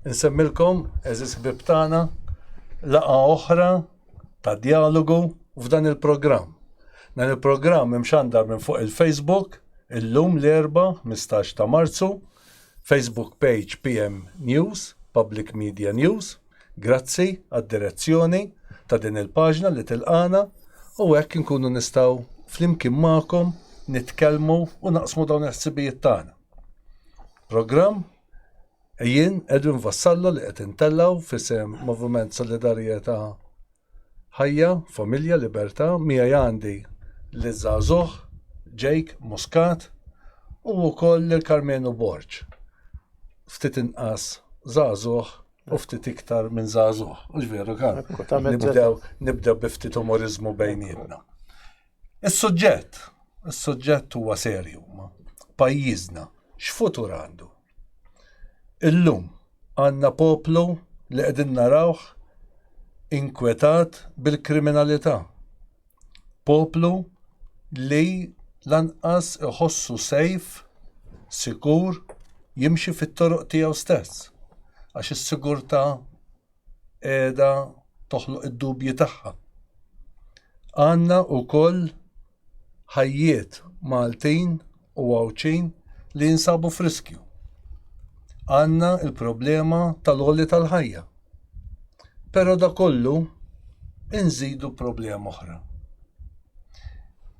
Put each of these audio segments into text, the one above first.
Insemmilkom, għeżież ħbieb tagħna, laqgħa oħra ta' djalogu f'dan il-programm. Dan il-programm imxandar minn fuq il-Facebook illum l-Erbgħa 15 ta' Marzu, Facebook page PM News, Public Media News. Grazzi għad-direzzjoni ta' din il-paġna li tilqagħna u hekk inkunu nistgħu flimkien magħkom nitkellmu u naqsmu dawn il-ħsibijiet tagħna. Programm jien Edwin Vassallo li qed intellgħu f'isem Moviment Solidarjetà Ħajja, Familja, Libertà, miegħi għandi liż-żagħżugħ Jake Muscat u wkoll lil Karmenu Borg. Ftit inqas żagħżugħ u ftit iktar minn żagħżugħ. Hux veru, Karm? Nibdew nibdew bi ftit umoriżmu bejnietna. Is-suġġett, is-suġġett huwa serju, ma pajjiżna x'futur għandu? Illum għandna poplu li qegħdin narawh inkwetat bil-kriminalità. Poplu li lanqas iħossu safe, sikur, jimxi fit-toroq tiegħu stess. Għax is-sigurtà qiegħda toħloq id-dubji tagħha. Għandna wkoll ħajjiet Maltin u Għawdxin li jinsabu f'riskju. Għandna l-problema tal-għoli tal-ħajja. Però da kollu inżidu problema oħra.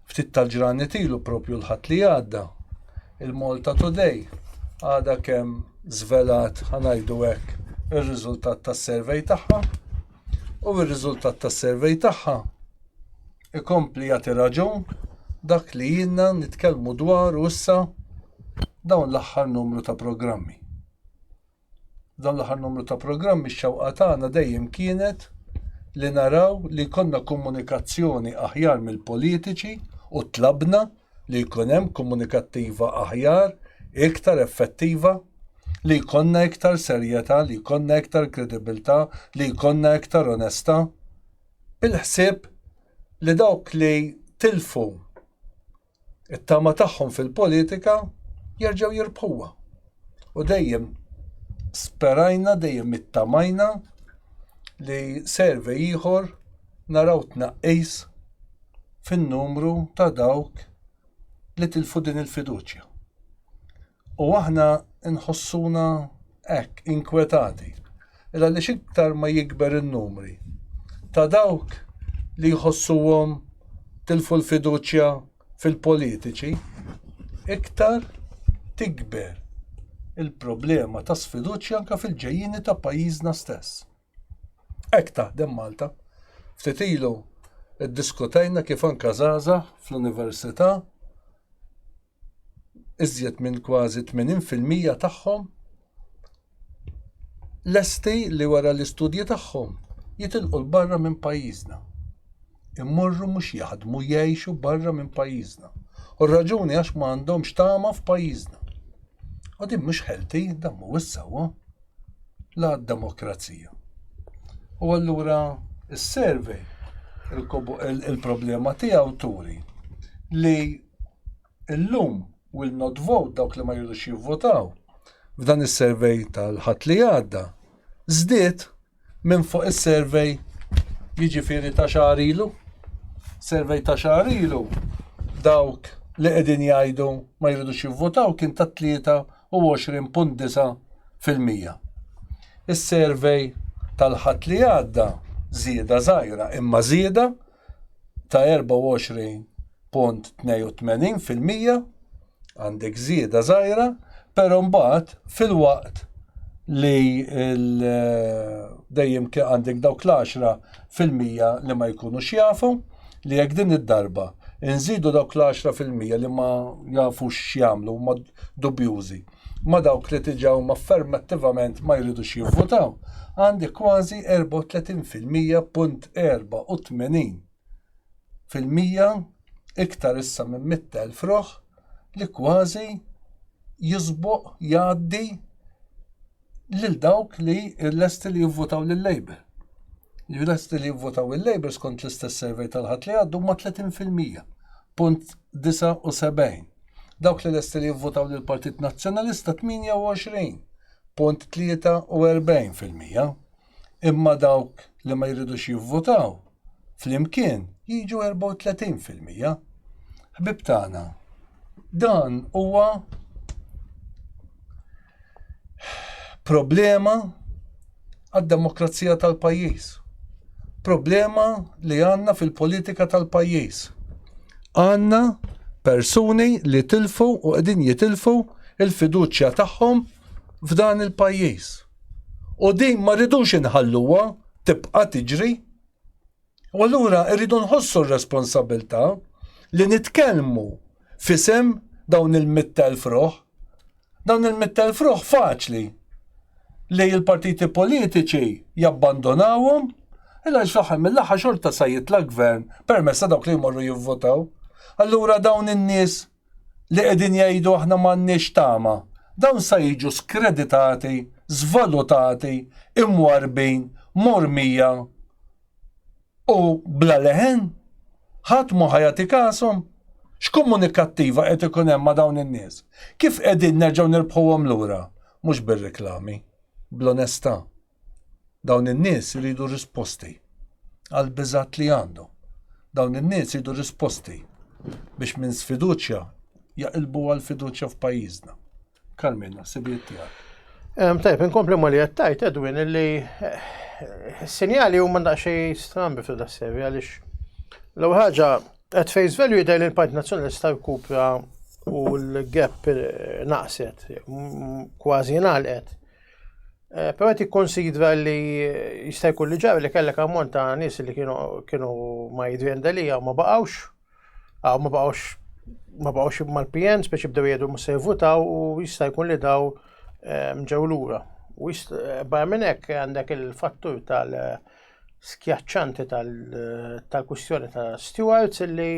Ftit tal-ġranet ilu propju l-Ħadd li għadda, il-Malta Today għadha kemm żvelat ħa ngħidu hekk ir-riżultat tas-survey tagħha u r-riżultat tas-survey tagħha ikompli jagħti raġun dak li ilna nitkellmu dwaru issa dawn l-aħħar numru ta' programmi. F'dawn l-aħħar numru ta' programmi x-xewqa tagħna dejjem kienet li naraw li jkollna komunikazzjoni aħjar mill-politiċi u tlabna li jkun hemm komunikattiva aħjar, iktar effettiva, li jkollna iktar serjetà, li jkollna iktar kredibilità, li jkollna iktar onestà, bil-ħsieb li dawk li tilfu it-tama tagħhom fil-politika jerġgħu jirbħuha. U dejjem sperajna, dejjem ittamajna li survey ieħor naraw tnaqqis fin-numru ta' dawk li tilfu din il-fiduċja. U aħna nħossuna hekk inkwetati. Il għaliex iktar ma jikber in-numri ta' dawk li jħossuhom tilfu l-fiduċja fil-politiċi, iktar tikber il-problema ta' sfiduċja anke fil-ġejjieni ta' pajjiżna stess. Hekk taħdem Malta. Ftit ilu iddiskutejna kif anke żgħażagħ fl-università iżjed minn kważi 80% tagħhom lesti li wara l-istudji tagħhom jitilqu 'l barra minn pajjiżna. Imorru mhux jaħdmu jgħixu barra minn pajjiżna. U r-raġuni għax ma għandhomx tama f'pajjiżna. U din mhux healthy, dan mhuwiex sewwa la demokrazija. U allura is-survey il-problema tiegħu turi li illum will not vote dawk li ma jridux jivvotaw f'dan is-survey tal-Ħadd li għadda żdied minn fuq is-survey jiġifieri ta' xahar ilu. Survey ta' xahar ilu dawk li qegħdin jgħidu ma jridux jivvotaw kien ta' 23.9%. Is-survey tal-Ħadd li għadda żieda żgħira imma żieda ta' 24.82%, għandek żieda żgħira, però mbagħad filwaqt li dejjem għandek dawk l-10% li ma jkunux jafu, li jekk din id-darba nżidu dawk l-10% li ma jafux x'jagħmlu huma dubjużi ma' dawk li diġà huma affermattivament ma jridux jivvutaw, għandi kważi 34% punt 84% iktar issa minn 100,000 ruħ li kważi jisboq jgħaddi lil dawk li lesti li jivvutaw lil Labour. Li lesti li jivvutaw il-Labour skont l-istess survey tal-Ħadd li għaddu ma 30% punt 79. Dawk li lesti li jivvutaw lil Partit Nazzjonalista 28. 0.43%. Imma dawk li ma jridux jivvutaw flimkien jiġu 34%. Ħbieb tagħna, dan huwa problema għad-demokrazija tal-pajjiż. Problema li għandna fil-politika tal-pajjiż. Għandna persuni li tilfu u qegħdin jitilfu il-fiduċja tagħhom f'dan il-pajjiż. U din ma rridux inħalluha tibqa' tiġri. U allura rridu nħossu r-responsabilità li nitkellmu f'isem dawn il-100,000 ruħ. Dawn il-100,000 ruħ faċli li l-partiti politiċi jabbandonawhom illa fl-aħħar mill-aħħar xorta sa jitla' gvern permezz ta' dawk li jmorru jivvotaw. Allura dawn in-nies li qegħdin jgħidu aħna m'għandniex tama, dawn sa jiġu skreditati, żvalutati, imwarrbin, mormija u bla leħen? Ħadd mhu ħa jagħti kashom? X'komunikattiva qed ikun hemm ma' dawn in-nies? Kif qegħdin nerġgħu nirbħuhom lura? Mhux bir-riklami, bl-onestà. Dawn in-nies iridu risposti għall-biżgħat li għandhom. Dawn in-nies iridu risposti biex minn sfiduċja jaqilbu għal fiduċja f'pajjiżna. Carmen, ħsibijiet tiegħek. Tajb, inkompli ma li qed tgħid, Edwin, illi eh, s-sinjali huma daqsxejn strambi fil servi għaliex l-ewwel ħaġa at face value jidher li l-Partit Nazzjonalista rkupra u l-gap eh, naqset, kważi ngħalqet. Eh, però qed jikkonsidra li jista' jkun li ġar li kellek ammont ta' nies li kienu kienu ma' Adrian Delia u ma baqgħux, ah, ma baqgħux ma baqgħux mal-PN, speċi bdew jgħidu mhux se jivvutaw u jista' jkun li daw ehm, ġew lura. U eh, barra minn hekk għandek il-fattur tal- skjaċċanti tal-kwistjoni ta' Stewards illi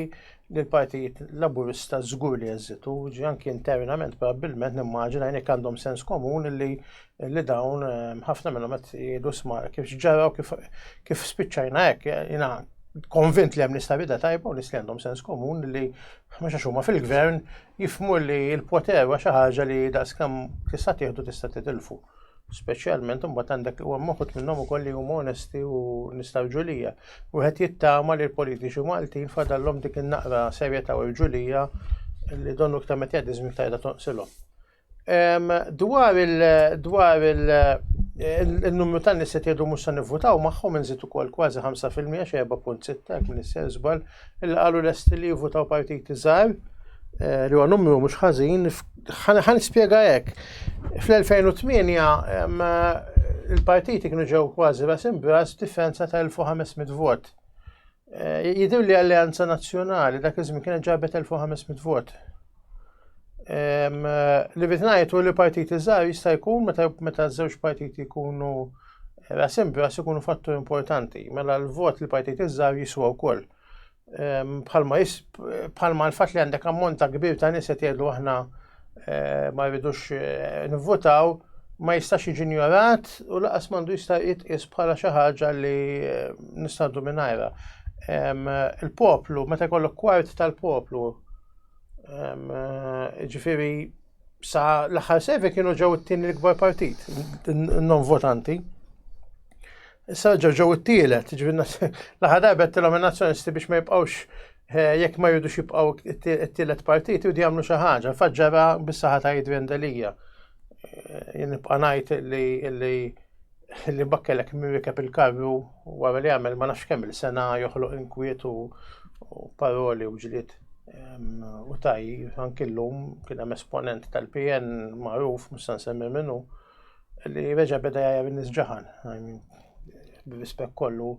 l-Partit Laburista żgur li jeżitu, ġi anki internament probabbilment nimmaġina jekk għandhom sens komun illi li dawn ehm, ħafna minnhom qed jgħidu sma kif ġara u kif kif spiċċajna hekk, jiena konvint li hemm nies ta' bida tajba u nies li għandhom sens komun li mhux għax huma fil-gvern jifhmu li l-poter huwa xi ħaġa li daqskemm tista' tieħdu tista' titilfu. Speċjalment imbagħad għandek u hemm uħud minnhom ukoll li huma onesti u nies ta' rġulija. Wieħed jittama li l-politiċi Maltin fadallhom dik in-naqra serjetà u rġulija li donnu iktar meta jgħaddi żmien iktar tonqsilhom. Dwar il dwar il il-numru ta' nies qed jgħidu mhux se nivvutaw magħhom inżid ukoll kważi 5% xi 4.6 jekk m'iniex sejjer żball illi qalu lesti li jivvutaw partiti żgħar eh, li huwa numru mhux ħażin Ħa nispjega hekk. Fl-2008 il-partiti kienu ġew kważi ras imbras differenza ta' 1500 vot. Eh, Jidhir li Alleanza Nazzjonali dak iż-żmien kienet ġabet 1500 vot. Li rrid ngħid li partiti żgħar jista' jkun meta meta żewġ partiti jkunu ras imbras ikunu fattur importanti. Mela l-vot li partiti żgħar jiswa wkoll. Bħalma bħalma l-fatt li għandek ammont ta' kbir ta' nies qed jgħidu aħna eh, ma jridux eh, nivvutaw ma jistax jiġi injorat u laqas m'għandu jista' jitqies bħala xi ħaġa li eh, nistgħu mingħajrha. Il-poplu, meta jkollok kwart tal-poplu, ġifieri sa l-aħħar survey kienu ġew it-tieni l-ikbar partit, non votanti. Issa ġew ġew it-tielet, ġifieri l-aħħar darba għedtilhom in-Nazzjonisti biex ma jibqgħux eh, jekk ma jridux jibqgħu it-tielet partit jridu jagħmlu xi ħaġa. Fatt ġara bis-saħħa ta' Adrian Delia. Eh, jien nibqa' ngħid li li li bakkelek min rikeb il-karru wara li għamel ma nafx kemm il-sena joħloq inkwiet u paroli u ġlied u taj anki llum kien hemm esponent tal-PN magħruf mhux se nsemmi minnu li reġa' beda jgħajjar in-nies ġaħan. Bir-rispett kollu,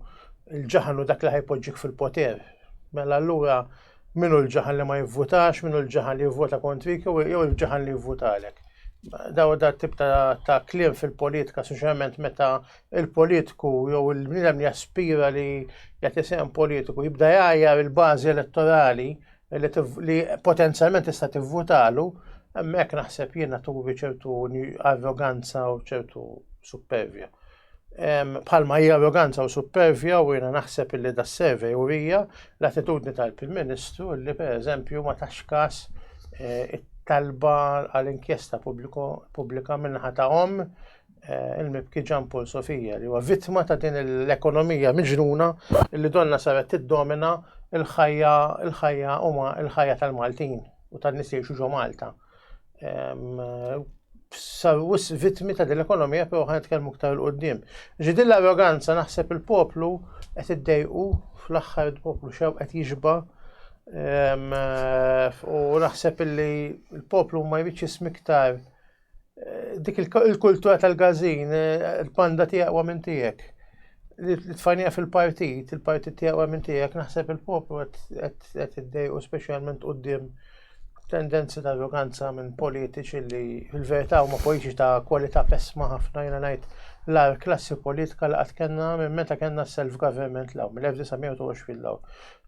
il-ġaħan hu dak li ħajpoġġik fil-poter. Mela allura minnu l-ġaħan li ma jivvutax, minnu l-ġaħan li jivvota kontrik jew il-ġaħan li jivvutalek. Daw da tip ta', ta kliem fil-politika, speċjalment meta il-politiku jew il-bniedem li jaspira li jagħti sehem politiku jibda jgħajjar il-bażi elettorali li potenzjalment tista' tivvutalu, hemmhekk naħseb jiena turi ċertu arroganza u ċertu supervja. Bħalma hija arroganza u supervja u jiena naħseb illi da survey urija l-attitudni tal-Prim Ministru li pereżempju ma tax każ eh, talba għal inkjesta pubblika min-naħa ta' omm eh, il-mibki Jean Paul Sofia li huwa vittma ta' din l-ekonomija miġnuna li donna saret tiddomina il-ħajja il-ħajja huma il-ħajja tal-Maltin u tan-nies jgħixu ġo Malta. Saru wisq vittmi ta' din l-ekonomija però ħa nitkellmu iktar 'il quddiem. Ġi din l-arroganza naħseb il-poplu qed iddejqu fl-aħħar il-poplu xew qed jixba u naħseb illi l-poplu ma jridx jismiktar eh, dik il-kultura tal-gazin, eh, il-panda tiegħek wa minn tiegħek. Li tfajnija fil-partit, il-partit tiegħek wa minn tiegħek, naħseb il-poplu qed iddejqu speċjalment quddiem tendenzi ta' arroganza minn politiċi li fil-verità huma politiċi ta' kwalità pessma ħafna jiena ngħid l-agħar klassi politika li qatt kellna minn meta kellna self-government law, mill-1920 law.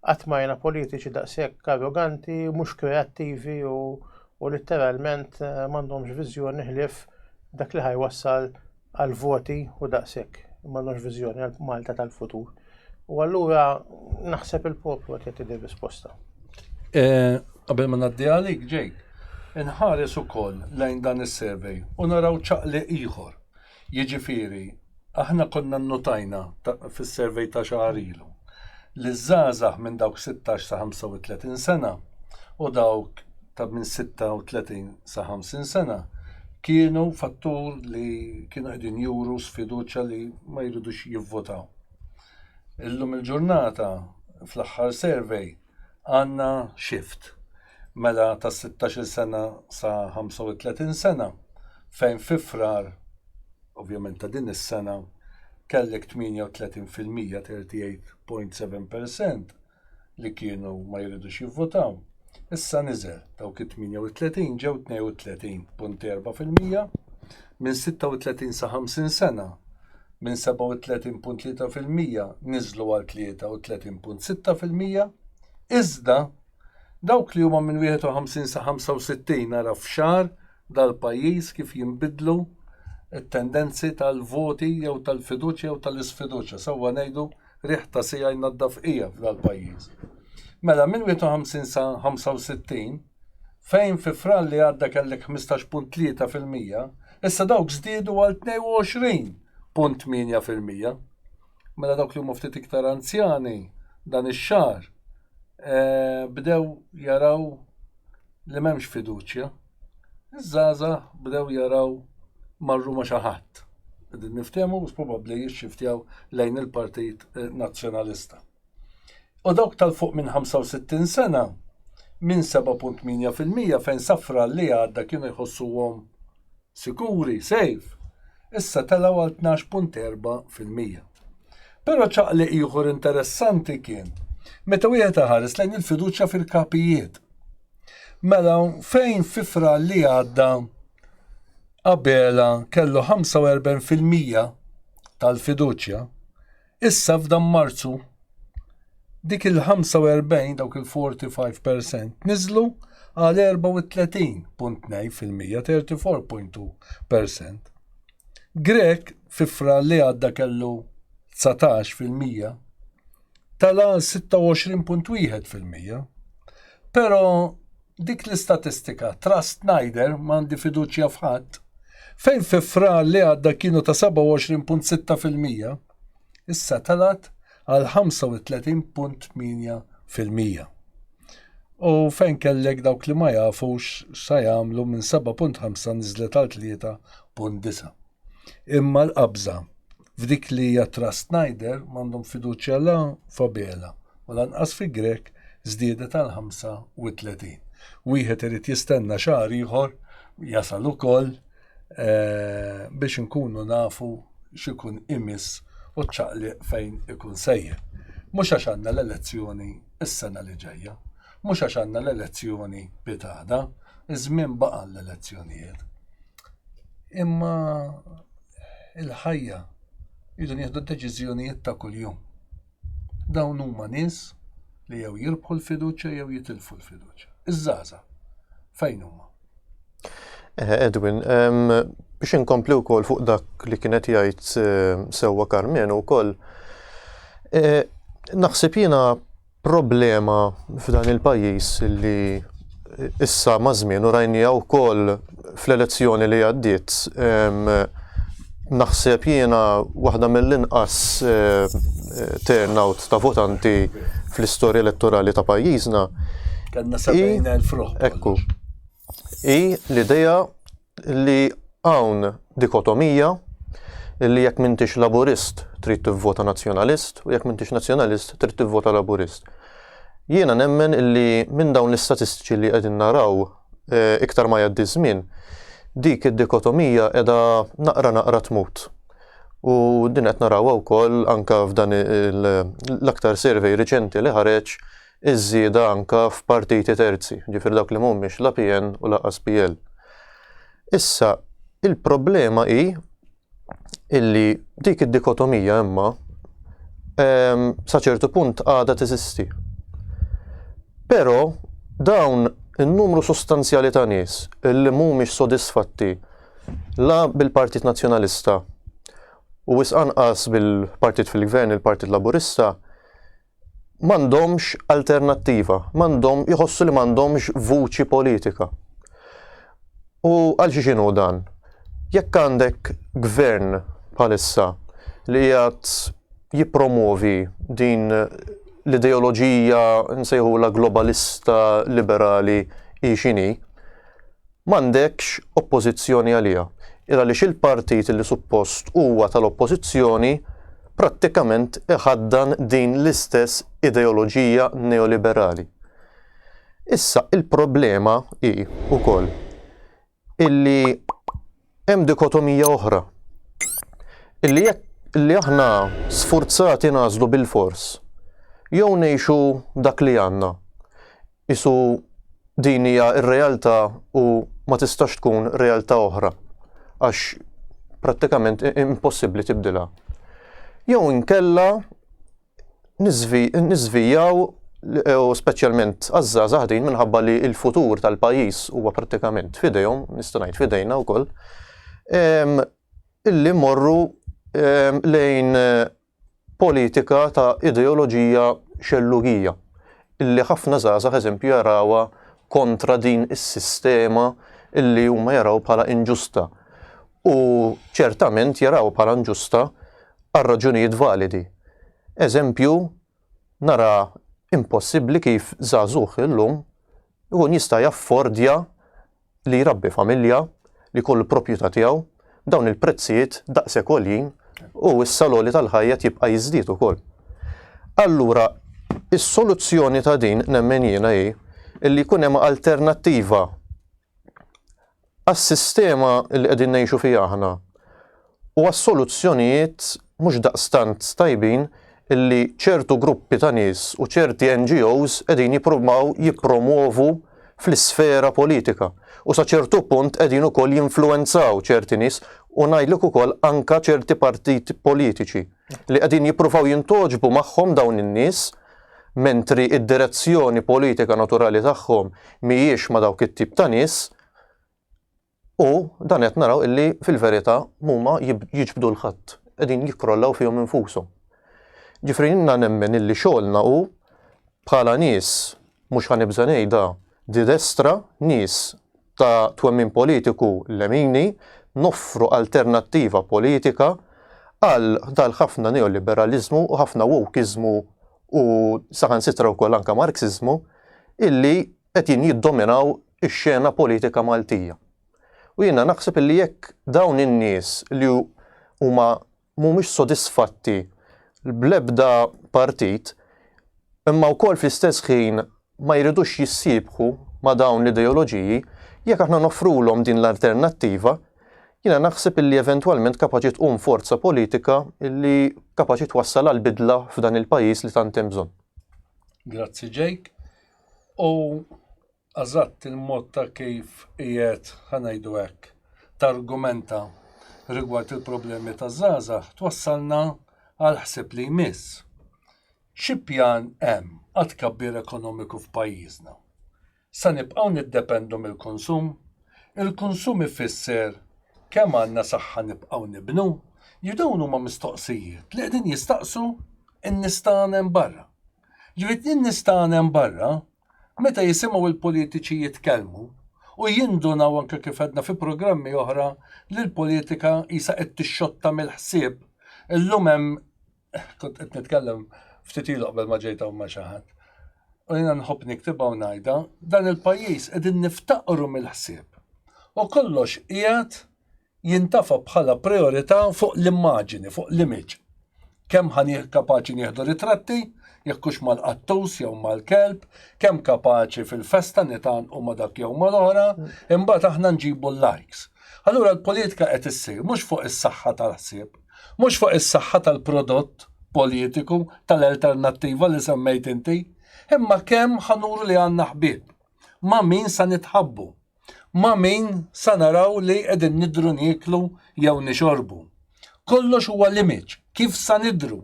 Qatt ma jiena politiċi daqshekk arroganti, mhux kreattivi u, u litteralment eh, m'għandhomx viżjoni ħlief dak li ħajwassal għal voti u daqshekk, m'għandhomx viżjoni għal Malta tal-futur. U allura naħseb il-poplu qed jagħti din risposta. Eh, qabel ma ngħaddi għalik, Jake, inħares ukoll lejn dan is-survey u naraw ċaqli ieħor. Jiġifieri, aħna konna nnotajna fis-survey ta' xahar ilu li żgħażagħ minn dawk 16 sa 35 sena u dawk ta' minn 36 sa 50 sena kienu fattur li kienu qegħdin juru sfiduċja li ma jridux jivvotaw. Illum il-ġurnata fl-aħħar survey għandna shift mela ta' 16-il sena sa 35 sena fejn fi Frar ovvjament ta' din is-sena kellek 38% 38.7% li kienu ma jridux jivvotaw. Issa niżel dawk it-38 ġew 32.4% minn 36 sa 50 sena minn 37.3% niżlu għal 33.6% iżda dawk li huma minn 51 sa 65 nara f'xahar dal-pajjiż kif jinbidlu t-tendenzi tal-voti jew tal-fiduċja jew tal-isfiduċja. Sewwa ngħidu riħ ta' siegħa jnaddaf qija f'dal-pajjiż. Mela minn 51 sa 65 fejn fi Frar li għadda kellek 15.3%, issa dawk żdiedu għal 22.8%. Mela dawk li huma ftit iktar anzjani dan ix-xahar eh, bdew jaraw li m'hemmx fiduċja. Iż-żgħażagħ bdew jaraw marru ma' xi ħadd. Qegħdin niftehmu u probabbli jixxiftjaw lejn il-Partit eh, Nazzjonalista. U dawk tal-fuq minn 65 sena minn 7.8% fejn safra li għadda kienu jħossuhom sikuri, safe, issa telgħu għal 12.4%. Però ċaqli ieħor interessanti kien meta wieħed iħares lejn il-fiduċja fil-kapijiet. Mela fejn fi Frar li għadda Abela kellu 45% tal-fiduċja, issa f'dan Marzu dik il-45 dawk il-45% niżlu għal 34.2%, 34.2%. Grech fi Frar li għadda kellu 19% tala' għal 26.1%. Però dik l-istatistika trust neither m'għandi fiduċja f'ħadd, fejn fi Frar li għadda kienu ta' 27.6%, issa telgħet għal 35.8%. U fejn kellek dawk li ma jafux sa jagħmlu minn 7.5 niżlet għal 3.9. Imma l-qabża F'dik li hija trust Snyder m'għandhom fiduċja la f'Abela u lanqas fi Grech żdiedet għal 35. Wieħed irid jistenna xahar ieħor jasal ukoll eh, biex inkunu nafu x'ikun imiss u ċ-ċaqliq fejn ikun sejjer. Mhux għax għandna l-elezzjoni s-sena li ġejja, mhux għax għandna l-elezzjoni pitgħada, iż-żmien baqa' l-elezzjonijiet. Imma il-ħajja jridu nieħdu deċiżjonijiet ta' kuljum. Dawn huma nies li jew jirbħu l-fiduċja jew jitilfu l-fiduċja. Iż-żgħażagħ fejn huma? Eh, Edwin, biex inkompli wkoll fuq dak li kienet jgħid eh, sewwa Karmenu wkoll, eh, naħseb jiena problema f'dan il-pajjiż li issa maż-żmien u rajniha wkoll fl-elezzjoni li għaddiet naħseb jiena waħda mill-inqas eh, turnout ta' votanti fl-istorja elettorali ta' pajjiżna. Kellna 70,000 ruħ. Ekku. Hi l-idea li hawn dikotomija li jekk m'intix Laburist trid tivvota Nazzjonalist u jekk m'intix Nazzjonalist trid tivvota Laburist. Jiena nemmen li minn dawn l-istatistiċi li qegħdin naraw eh, iktar ma jgħaddi żmien, dik id-dikotomija qiegħda naqra naqra tmut. U din qed narawha wkoll anke f'dan l-aktar survey riċenti li ħareġ iż-żieda anke f'partiti terzi, ġifieri dawk li mhumiex la PN u lanqas PL. Issa, il-problema hi illi dik id-dikotomija imma ehm, sa ċertu punt għadha teżisti. Però dawn in-numru sostanzjali ta' nies illi mhumiex sodisfatti la bil-Partit Nazzjonalista u wisq anqas bil-partit fil-gvern, il-Partit Laburista, m'għandhomx alternattiva, m'għandhom jħossu li m'għandhomx vuċi politika. U għal xi x'inhu dan? Jekk għandek gvern bħalissa li qiegħed jippromovi din l-ideoloġija nsejħula globalista liberali hi x'inhi, m'għandekx oppożizzjoni għaliha. Il għaliex il-partit li suppost huwa tal-oppożizzjoni prattikament iħaddan din l-istess ideoloġija neoliberali. Issa il-problema hi wkoll illi hemm dikotomija oħra. Illi jekk li aħna sfurzati nagħżlu bilfors jew ngħixu dak li għandna Qisu din hija r-realtà u ma tistax tkun realtà oħra għax prattikament impossibbli tibdilha. Jew inkella niżvijaw u speċjalment għaż-żgħażagħ din minħabba li l-futur tal-pajjiż huwa prattikament f'idejhom, nista' ngħid f'idejna wkoll, illi mmorru lejn politika ta' ideoloġija xellugija illi ħafna żgħażagħ eżempju jarawha kontra din is-sistema illi huma jaraw bħala inġusta. U ċertament jaraw bħala inġusta għal raġunijiet validi. Eżempju, nara impossibbli kif żagħżugħ illum ikun jista' jaffordja li jrabbi familja, li jkollu l-proprjetà tiegħu, dawn il-prezzijiet daqshekk għoljin u issa l-għoli tal-ħajja qed jibqa' jiżdied ukoll. Allura, is-soluzzjoni ta' din nemmen jiena hi li jkun hemm alternattiva għas-sistema li qegħdin ngħixu fiha aħna u għas-soluzzjonijiet mhux daqstant tajbin illi ċertu gruppi ta' nies u ċerti NGOs qegħdin jippruvaw jippromwovu fl-isfera politika u sa ċertu punt qegħdin ukoll jinfluwenzaw ċerti nies u ngħidlek ukoll anka ċerti partiti politiċi li qegħdin jippruvaw jintgħoġbu magħhom dawn in-nies mentri id-direzzjoni politika naturali tagħhom mhijiex ma' dawk it-tip ta' nies U dan qed naraw illi fil-verità m'huma jiġbdu 'l ħadd, qegħdin jikkrollaw fihom infushom. Ġifieri jiena nemmen illi xogħolna hu bħala nies, mhux ħa nibża' ngħidha, di destra, nies ta' twemmin politiku lemini, noffru alternattiva politika għal dal-ħafna neoliberaliżmu u ħafna wokiżmu u saħansitra wkoll anke Marxiżmu illi qegħdin jiddominaw ix-xena politika Maltija. U jiena naħseb illi jekk dawn in-nies li huma mhumiex sodisfatti bl-ebda partit, imma wkoll fl-istess ħin ma jridux jissiebħu ma' dawn l-ideoloġiji, jekk aħna noffrulhom din l-alternattiva, jiena naħseb illi eventwalment kapaċi tqum forza politika illi kapaċi twassal għal bidla f'dan il-pajjiż li tant hemm bżonn. Grazzi Jake. U eżatt il-mod ta' kif qiegħed ħa ngħidu hekk targumenta rigward il-problemi taż-żgħażagħ twassalna għal ħsieb li jmiss. Xi pjan hemm għat-tkabbir ekonomiku f'pajjiżna? Sa nibqgħu niddependu mill-konsum? Il-konsum ifisser kemm għandna saħħa nibqgħu nibnu? Jew dawn huma mistoqsijiet li qegħdin jistaqsu n-nies tagħna hemm barra. Ġifieri n-nies tagħna hemm barra. Meta jisimgħu l-politiċi jitkellmu u jindunaw anke kif għedna fi programmi oħra li l-politika qisha qed tixxotta mill-ħsieb. Illum hemm kont qed nitkellem ftit ilu qabel ma ġejt hawn ma' xi ħadd. U jiena nħobb niktibha u ngħidha, dan il-pajjiż qegħdin niftaqru mill-ħsieb. U kollox qiegħed jintafa' bħala prijorità fuq l-immaġini, fuq l-image. Kemm ħa kapaċi nieħdu ritratti, jekk hux mal-qattus jew mal-kelb, kemm kapaċi fil-festa nitgħannqu ma' dak jew mal-oħra, imbagħad aħna nġibu l-likes. Allura l-politika qed issir mhux fuq is-saħħa tal-ħsieb, mhux fuq is-saħħa tal-prodott politiku tal-alternattiva li semmejt inti, imma kemm ħa nuru li għandna ħbieb, ma' min sa nitħabbu. Ma' min sa naraw li qegħdin nidhru nieklu jew nixorbu. Kollox huwa l-image, kif sa nidhru,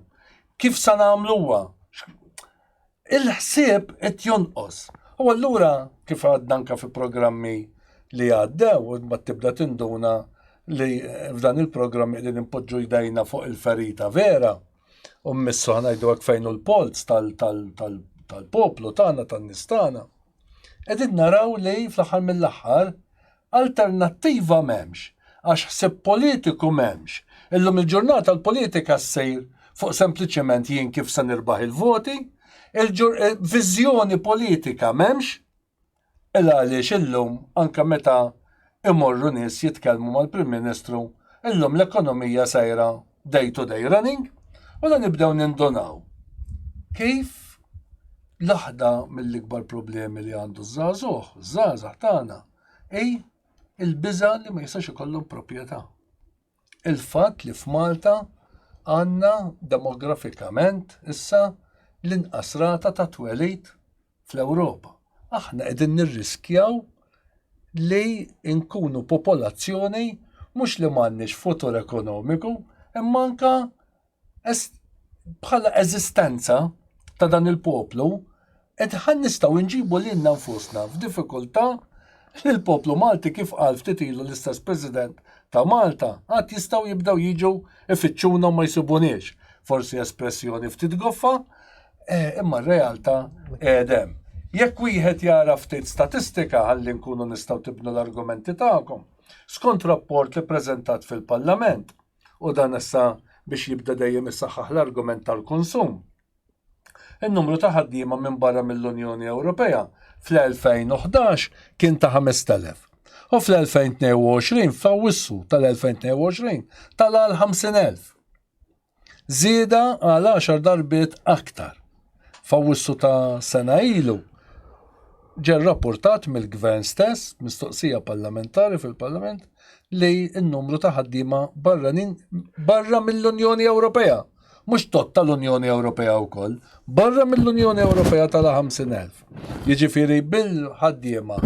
kif sa nagħmluha. Il-ħsieb qed jonqos. U allura kif għadna anke fi programmi li għaddew u mbagħad tibda tinduna li f'dan il-programm qegħdin inpoġġu jdejna fuq il-ferita vera u mmissu ħa ngħidu hekk fejn hu l-polz tal-poplu tagħna tan-nies tagħna. Qegħdin naraw li fl-aħħar mill-aħħar alternattiva m'hemmx, għax ħsieb politiku m'hemmx. Illum il-ġurnata l-politika ssir fuq sempliċement jien kif se nirbaħ il-voti, il-viżjoni politika m'hemmx, il għaliex illum anke meta imorru nies jitkellmu mal-Prim Ministru, illum l-ekonomija sejra day to day running, u la nibdew nindunaw kif l-aħda mill-ikbar problemi li għandu ż-żagħżugħ, żgħażagħ tagħna, hi il-biża' li ma jistax ikollhom proprjetà. Il-fatt li f'Malta għandna demografikament issa l-inqas rata ta' twelid fl-Ewropa. Aħna qegħdin nirriskjaw li nkunu popolazzjoni mhux li m'għandniex futur ekonomiku, imma anka bħala eżistenza ta' dan il-poplu qed ħan nistgħu nġibu lilna nfusna f'diffikultà li l-poplu Malti kif qal ftit ilu l-istess President ta' Malta għad jistgħu jibdew jiġu ifittxuna u ma jsibuniex. Forsi espressjoni ftit goffa, eh, imma r-realtà qiegħed Jekk wieħed jara ftit statistika ħalli nkunu nistgħu tibnu l-argumenti tagħkom, skont rapport li preżentat fil-Parlament, u dan issa biex jibda dejjem issaħħaħ l-argument tal-konsum. In-numru ta' ħaddiema minn barra mill-Unjoni Ewropea fl-2011 kien ta' 5,000 u fl-2022 f'Awwissu tal-2022 tala' għal 50,000. Żieda għal għaxar darbiet aktar. F'Awwissu ta' sena ilu ġie rrapportat mill-Gvern stess, mistoqsija parlamentari fil-Parlament, li n-numru ta' ħaddiema barranin barra mill-Unjoni Ewropea, mhux tot tal-Unjoni Ewropea wkoll, barra mill-Unjoni Ewropea tal-50,000. Jiġifieri bil-ħaddiema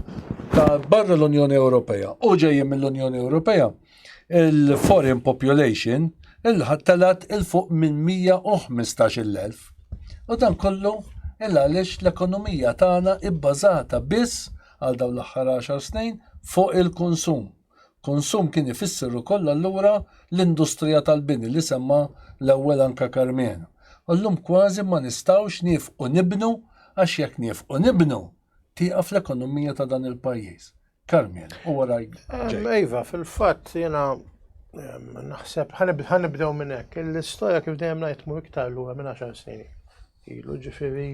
ta' barra l-Unjoni Ewropea u ġejjin mill-Unjoni Ewropea, il-foreign population il-ħattelat il-fuq minn 115,000. U dan kollu il għaliex l-ekonomija tagħna ibbażata biss għal dawn l-aħħar 10 snin fuq il-konsum. Konsum kien ifisser ukoll allura l-industrija tal-bini li semma l-ewwel anka Karmenu. U llum kważi ma nistgħux niefqu nibnu għax jekk niefqu nibnu tieqaf l-ekonomija ta' dan il-pajjiż. Carmen, u warajk. Iva, fil-fatt jiena naħseb ħanibdew minn hekk. L-istorja kif dejjem ngħid mhu iktar lura minn 10 snin. Ilu ġifieri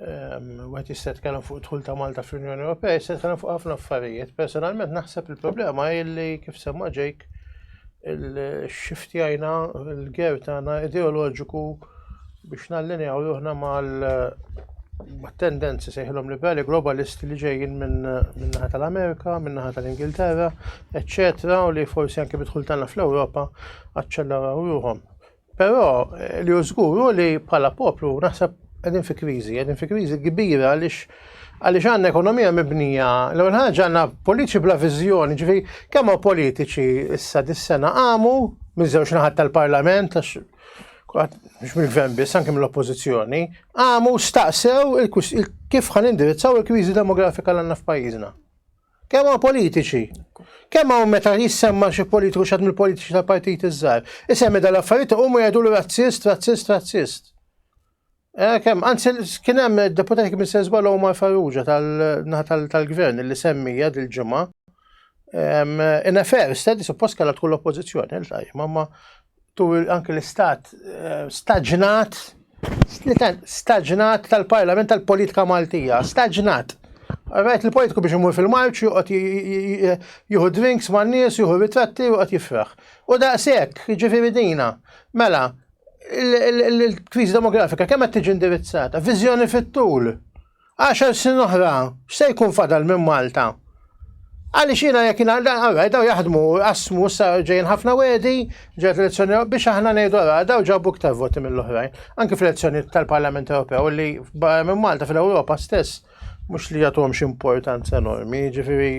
wieħed jista' jitkellem fuq dħul ta' Malta fl-Unjoni Ewropea, jista' jitkellem fuq ħafna affarijiet. Personalment naħseb il-problema hi li kif semma Jake il-xiftjajna il-ger tagħna ideoloġiku biex nallinjaw ruħna mal tendenzi sejħilhom liberali globalisti li ġejjin minn naħa tal-Amerika, minn naħa tal-Ingilterra, eċċetera, u li forsi anke bidħul tagħna fl-Ewropa aċċelleraw ruħhom. Però eh, li hu żgur hu li bħala poplu naħseb qegħdin fi kriżi, qegħdin fi kriżi kbira għaliex għaliex għandna ekonomija mibnija, l-ewwel ħaġa għandna politiċi bla viżjoni, ġifieri kemm hawn politiċi issa dis-sena qamu minn żewġ naħat tal-Parlament għax mhux mill-gvern biss, anke mill-oppożizzjoni, qamu staqsew kif ħan indirizzaw il-kriżi demografika l għandna f'pajjiżna. Kemm hawn politiċi? Kemm hawn meta jissemma xi politiku xi mill-politiċi tal-partit iż-żgħar? Isemmi dal-affarijiet iqumu jgħidulu razzist, razzist, razzist. Eh, kemm, anzi kien hemm deputati kien se żball Omar Farrugia tal-naħa tal-gvern li semmija dil-ġimgħa. In affair, stedi suppost kellha tkun l-oppożizzjoni, ma tu anke l-istat eh, staġnat, staġnat tal-Parlament tal-politika Maltija, staġnat. Għarajt il-politiku biex imur fil-marċ, juqgħod jieħu drinks man nies, jieħu ritratti, juqgħod jifraħ. U daqshekk, jiġifieri dina. Mela, il-kriżi demografika kemm qed tiġi indirizzata? Viżjoni fit-tul. Għaxar snin oħra, x'se jkun fadal minn Malta? Għaliex jiena jekk jiena għaraj daw jaħdmu qasmu sa ġejjin ħafna wedi, ġejt elezzjoni biex aħna ngħidu għara daw ġabu iktar voti mill-oħrajn. Anki fl-elezzjoni tal-Parlament Ewropew li barra minn Malta fil-Ewropa stess mhux li jagħtuhomx importanza enormi, ġifieri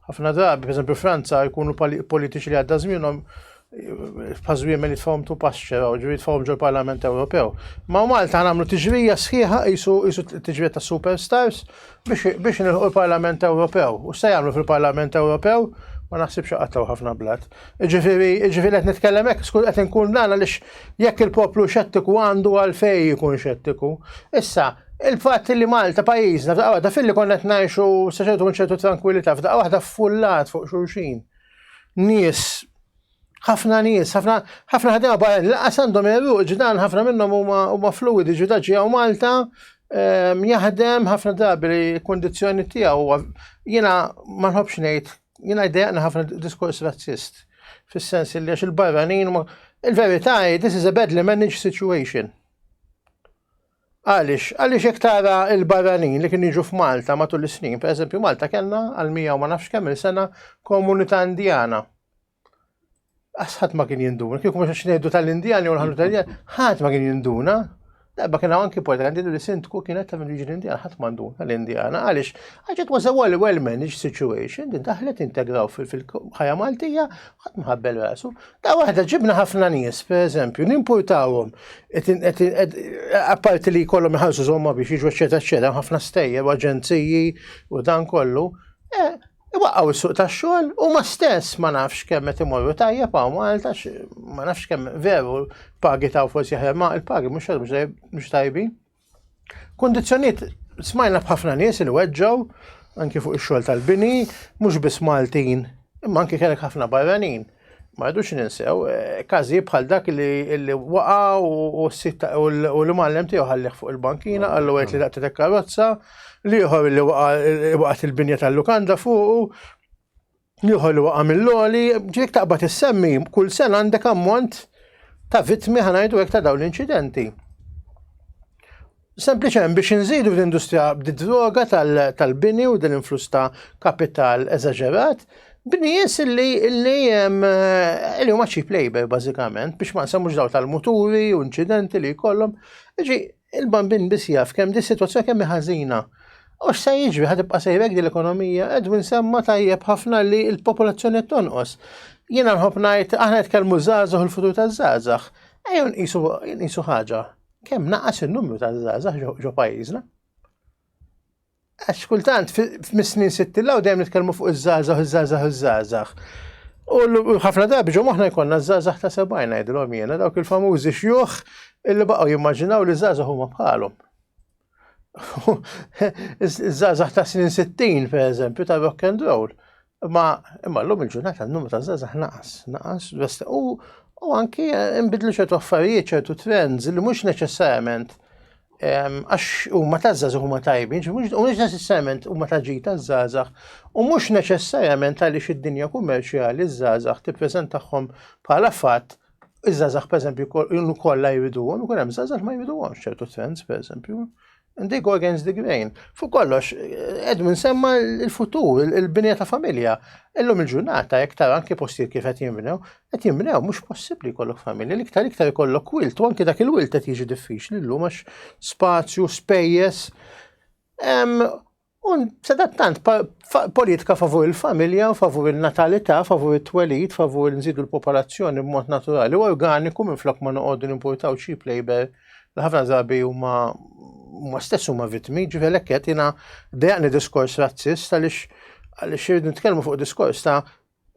ħafna drabi, pereżempju Franza jkunu politiċi li għadda żmienhom bħaż-żwiemel jitfgħuhom to pasture, u ġifieri jitfgħuhom ġol-Parlament Ewropew. Ma' Malta nagħmlu tiġrija sħiħa qisu qisu tiġrija ta' superstars biex biex nilħu l-Parlament Ewropew. U se jagħmlu fil-Parlament Ewropew? Ma naħsibx iqattgħu ħafna blat. Ġifieri ġifieri qed nitkellem hekk, skur qed inkun dan għaliex jekk il-poplu xettiku għandu għalfejn jkun xettiku. Issa, il-fatt li Malta pajjiżna f'daqqa waħda filli konna qed ngħixu sa ċertu ċertu trankwillità f'daqqa waħda ffullat fuq xulxin. Nies ħafna nies, ħafna ħafna ħadema barra laqas għandhom għeruq ġdan ħafna minnhom huma huma fluidi ġuda ġew Malta ehm, jaħdem ħafna drabi li l-kundizzjoni tiegħu jiena ma nħobbx ngħid jiena jdejjaqna ħafna diskors razzist fis-sens li għax il-barranin il-verità hi this is a badly managed situation. Għaliex? Għaliex jekk tara l-barranin li kienu jiġu f'Malta matul is-snin, pereżempju Malta kellna għal 100 u ma nafx kemm il-sena komunità Indjana. Għas ħadd ma kien jinduna, kieku mhux ngħidu tal-Indjani u l-ħanut tal-Indjani, ħadd ma kien jinduna. Darba kien hawn anki politikanti li sindku kienet ta' jiġi l-Indjana, ħadd ma nduna l-Indjana. Għaliex? Għax it was a well, well managed situation, din daħlet integraw fil-ħajja Maltija, ħadd ma ħabbel rasu. Ta' waħda ġibna ħafna nies, per eżempju, nimpurtawhom, apparti li jkollhom iħallsu żomma biex jiġu eċetera eċetera, ħafna stejjer u aġenziji u dan kollu, e, iwaqqgħu s-suq tax-xogħol u ma stess ma nafx kemm qed imorru tajjeb hawn Malta, ma nafx kemm veru pagi ta' forsi aħjar ma il-pagi mhux tajbin. Kundizzjonijiet smajna b'ħafna nies li weġġgħu anki fuq ix-xogħol tal-bini, mhux biss Maltin, imma anki kellek ħafna barranin. Ma rridux ninsew eh, każi bħal dak li li waqa' u u l-imgħallem tiegħu ħallih fuq il-bankina qallu għedt li daqtet karozza, l-ieħor li waqa' waqgħet il-binja tal-lukanda fuqu, Ieħor li waqa' mill-għoli, ġiek taqbad issemmi, kull sena għandek ammont ta' vittmi ħanajdu hekk ta' dawn l-inċidenti. Sempliċement biex nżidu l-industrija b'droga tal-bini u din influss ta' kapital eżaġerat, b'nies illi illi illi huma cheap labor bażikament biex ma nsemmux daw tal-muturi u inċidenti li jkollhom. Ġi, Il-Bambin biss jaf kemm di sitwazzjoni kemm hi ħażina. U x'se jiġri ħa tibqa' sejra hekk din l-ekonomija? Edwin semma tajjeb ħafna li l-popolazzjoni qed tonqos. Jiena nħobb ngħid aħna nitkellmu żgħażagħ u l-futur taż-żgħażagħ. Ejjew nqisu nqisu ħaġa. Kemm naqas in-numru ta' żgħażagħ ġo pajjiżna? Għax kultant mis-snin 60 law dejjem nitkellmu fuq iż-żgħażagħ, iż-żgħażagħ, iż-żgħażagħ. U ħafna drabi ġo moħħna jkollna ż-żgħażagħ ta' 70 ngħidilhom jiena dawk il-famużi xjuħ illi baqgħu jimmaġinaw li żgħażagħ huma bħalhom. Iż-żgħażagħ ta' snin 60 per eżempju ta' rock and roll. Ma imma llum il-ġurnata n-numru ta' żgħażagħ naqas, naqas u u anki nbidlu ċertu affarijiet, ċertu trends li mhux neċessarjament għax huma ta' żgħażagħ huma tajbin, mhux neċessarjament huma ta' ġid taż-żgħażagħ u mhux neċessarjament għaliex id-dinja kummerċjali ż-żgħażagħ tippreżentahom bħala fatt iż-żgħażagħ pereżempju kollha jriduhom, ikun hemm żgħażagħ ma jriduhomx ċertu trends pereżempju. And they go against the grain. Fuq kollox, Edwin semma il-futur, il-binja ta' familja. Illum il-ġurnata, jekk tara anki postijiet kif qed jinbnew, qed jinbnew mhux possibbli jkollok familja, l-iktar iktar ikollok wilt, u anki dak il-wilt qed jiġi diffiċli llum għax spazju, spejjeż. U sadattant politika favur il-familja, favur il-natalità, favur it-twelid, favur nżidu l-popolazzjoni b'mod naturali u organiku minflok ma noqogħdu nimportaw cheap labor li ħafna drabi huma huma stess huma vittmi, ġifieri hekk qed jiena dejjaqni diskors razzist għaliex għaliex irridu nitkellmu fuq diskors ta'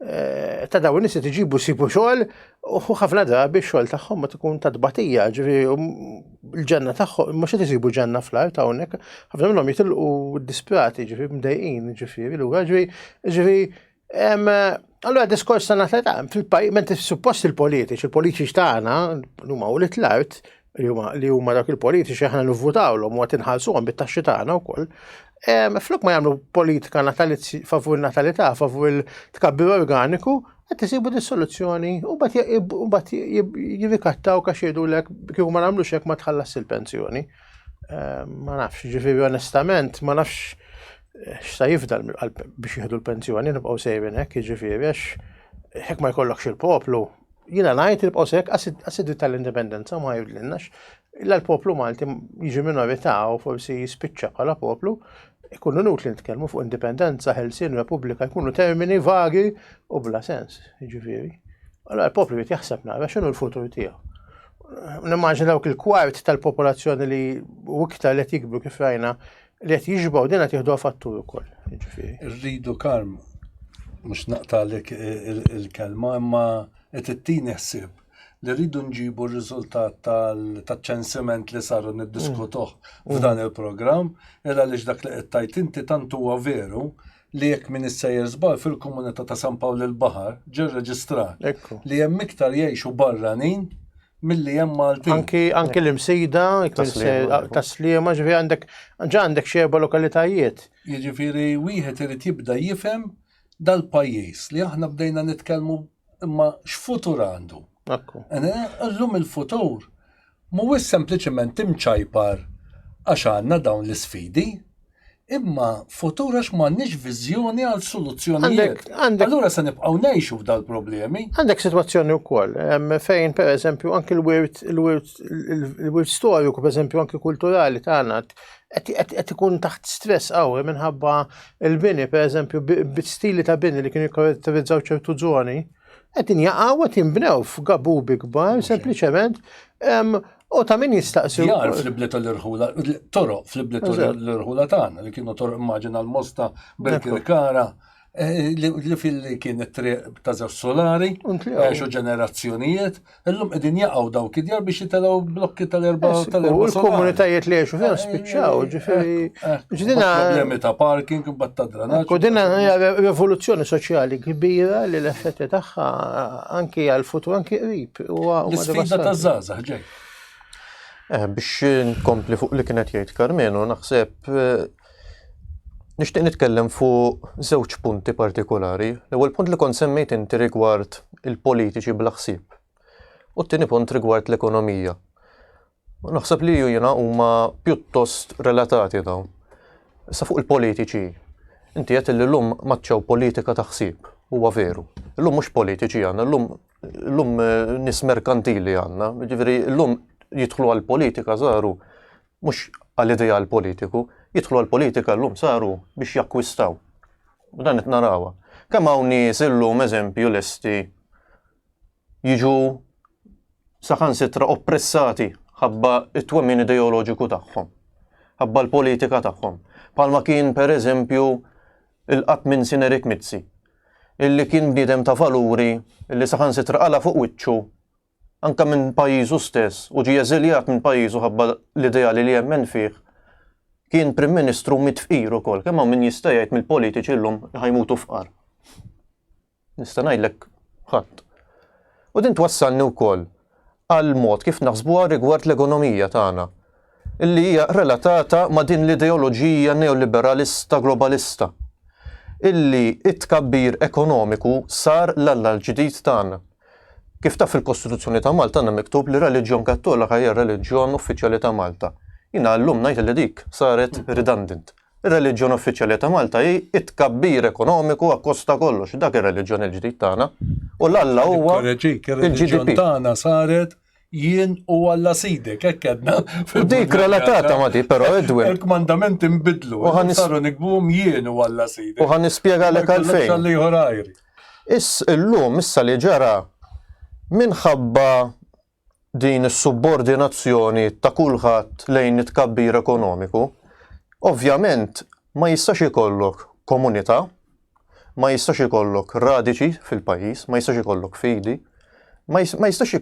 eh, ta' dawn nies iġibu sibu xogħol u ħafna drabi x-xogħol tagħhom ma tkun ta' tbatija, ġifieri um, l-ġenna tagħhom mhux qed isibu ġenna fl-art hawnhekk, ħafna minnhom jitilqu disprati, ġifieri mdejqin, ġifieri lura, ġifieri Allora diskors ta' natalità fil-pajjiż, mentri suppost il-politiċi, il-politiċi tagħna li huma ulied l-art, li huma li huma dak il-politiċi aħna nivvutawlhom u qed inħallsuhom bit-taxxi tagħna wkoll. Flok ma jagħmlu politika natalizzi favur natalità, favur il-tkabbir organiku, qed isibu dis-soluzzjoni u mbagħad jirrikattaw għax jgħidulek kieku ma nagħmlux hekk ma tħallas il-pensjoni. Ma nafx, ġifieri onestament, ma nafx eh, x'sa jifdal biex jieħdu l-pensjoni, nibqgħu sejrin hekk, jiġifieri għax hekk ma jkollokx il-poplu. Jiena ngħid nibqgħu sejrin għas tal-indipendenza ma jibdilnax. Illa l-poplu Malti jiġi minorità u forsi jispiċċa bħala poplu, ikunu inutli nitkellmu fuq indipendenza, ħelsien, repubblika, jkunu termini vagi u bla sens, jiġifieri. Allora l-poplu jrid jaħseb nara x'inhu l-futur tiegħu. Nimmaġina dawk il-kwart tal-popolazzjoni li u iktar li qed jikbru kif rajna li qed jiġbgħu din qed jieħduha fattur ukoll. Jiġifieri. Irridu Karm, mhux naqtagħlek il-kelma imma qed ittini ħsieb li rridu nġibu r-riżultat taċ-ċensiment li saru niddiskutuh mm. f'dan il-programm, illa għaliex dak li qed tgħid inti tant huwa veru li jekk min issejjer żball fil-komunità ta' San Pawl il-Baħar ġie rreġistrat li hemm iktar jgħixu barranin milli hemm Maltin. Anki anki l-imsida, tas-sliema, ġifieri għandek ġa għandek xi erba' lokalitajiet. Jiġifieri wieħed irid jibda jifhem dal-pajjiż li aħna bdejna nitkellmu imma x'futur għandu. Illum il-futur mhuwiex sempliċement imċajpar għax għandna dawn l-isfidi, imma futur għax m'għandniex viżjoni għal soluzzjonijiet. Allura se nibqgħu ngħixu f'dal-problemi. Għandek sitwazzjoni wkoll fejn pereżempju anki l-wirt il-wirt storiku pereżempju anki kulturali tagħna qed ikun taħt stress qawwi minħabba l-bini pereżempju bi stili ta' bini li kienu jikkaratterizzaw ċertu żoni qed jaqgħu qed jinbnew f'gabubi kbar sempliċement u ta' min jistaqsi. Djar fl-ibliet l-irħula, toroq fl-ibliet l-irħula tagħna li kienu toroq immaġina l-Mosta, Birkirkara, eh, li fil-li kien it-triq ta' żewġ solari, għexu ġenerazzjonijiet, illum qegħdin jaqgħu dawk id-djar biex jitilgħu blokki tal-erba' tal-erba' U l-komunitajiet li għexu fihom eh, spiċċaw, eh, ġifieri. Ġdina problemi ta' parking, imbagħad ta' dranaġġ. U dinha hija rivoluzzjoni soċjali kbira li l-effetti tagħha anki għal-futur anki qrib. L-isfida taż-żgħażagħ ġej. Eh, biex nkompli fuq li kienet jgħid Karmenu, naħseb eh, nixtieq nitkellem fuq żewġ punti partikolari. L-ewwel punt li kont semmejt inti rigward il-politiċi bla ħsieb. U t-tieni punt rigward l-ekonomija. U naħseb li jiena huma pjuttost relatati dawn. Issa fuq il-politiċi, inti qed li llum maċċew politika ta' ħsieb, huwa veru. Illum mhux politiċi għandna, llum llum eh, nies merkantili għandna, jiġifieri llum jidħlu għall-politika saru mhux għall-ideal politiku, jidħlu għall-politika llum saru biex jakkwistaw. U dan qed narawha. Kemm hawn nies illum eżempju lesti jiġu saħansitra oppressati ħabba t-twemmin ideoloġiku tagħhom, ħabba l-politika tagħhom. Bħalma kien pereżempju il-qatt minn Sin Erik Mizzi, illi kien bniedem ta' valuri illi saħansitra qala' fuq wiċċu anke minn pajjiżu stess u ġie eżiljat minn pajjiżu ħabba l-ideali li jemmen fih, kien Prim Ministru miet fqir ukoll. Kemm hawn min jista' jgħid mill-politiċi llum li ħa jmutu fqar? Nista' ngħidlek ħadd. U din twassalni wkoll għal mod kif naħsbuha rigward l-ekonomija tagħna, illi hija relatata ma' din l-ideoloġija neoliberalista globalista, illi t-tkabbir ekonomiku sar l-alla l-ġdid tagħna. Kif taf fil-Kostituzzjoni ta' Malta għandna miktub li r-reliġjon Kattolika hija r-reliġjon uffiċjali ta' Malta. Jiena llum ngħid illi dik saret redundant. Ir-reliġjon uffiċjali ta' Malta hi t-tkabbir ekonomiku akkost ta' kollox. Dak ir-reliġjon il-ġdid tagħna. U l-Alla huwa Nikkoreġik, ir-reliġjon tagħna saret jien u Alla sidek, hekk għedna. U dik relatata ma' dik, però Edwin. Il-kmandamenti nbidlu, u saru nikbuhom jien u Alla sidek. U ħa nispjegalek għalfejn. Is illum issa li ġara minħabba din is-subbordinazzjoni ta' kulħadd lejn it-tkabbir ekonomiku, ovvjament ma jistax ikollok komunità. Ma jistax ikollok radiċi fil-pajjiż, ma jistax ikollok fidi, ma jistax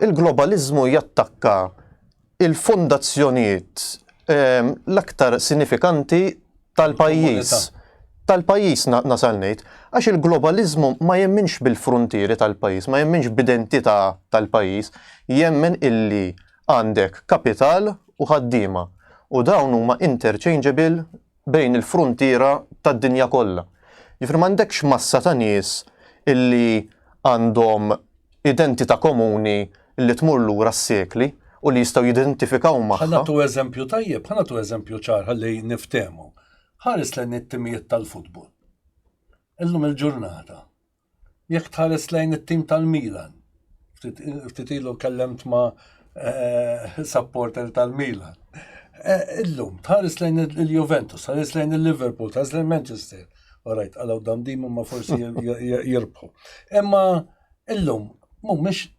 il-globaliżmu jattakka il-fondazzjonijiet ehm, l-aktar sinifikanti tal-pajjiż. Tal-pajjiż nasal ngħid, għax il-globaliżmu ma jemminx bil-fruntieri tal-pajjiż, ma jemminx b'identità tal-pajjiż, jemmen illi għandek kapital u ħaddiema u dawn huma interchangeable bejn il-fruntiera tad-dinja kollha. Jiġifieri m'għandekx massa ta' nies illi għandhom identità komuni li tmur lura s-sekli u li jistgħu jidentifikaw magħha. Ħa nagħtu eżempju tajjeb, ħa nagħtu eżempju ċar ħalli niftehmu. Ħares lejn it-timijiet tal-futbol. Illum il-ġurnata Jekk tħares lejn it-tim tal-Milan, ftit ilu kellemt ma' eh, supporter tal-Milan. Eh, illum, tħares lejn il-Juventus, tħares lejn il-Liverpool, tħares lejn Manchester. Alright, għalaw damdim ma forsi jirbħu. Imma illum, mhumiex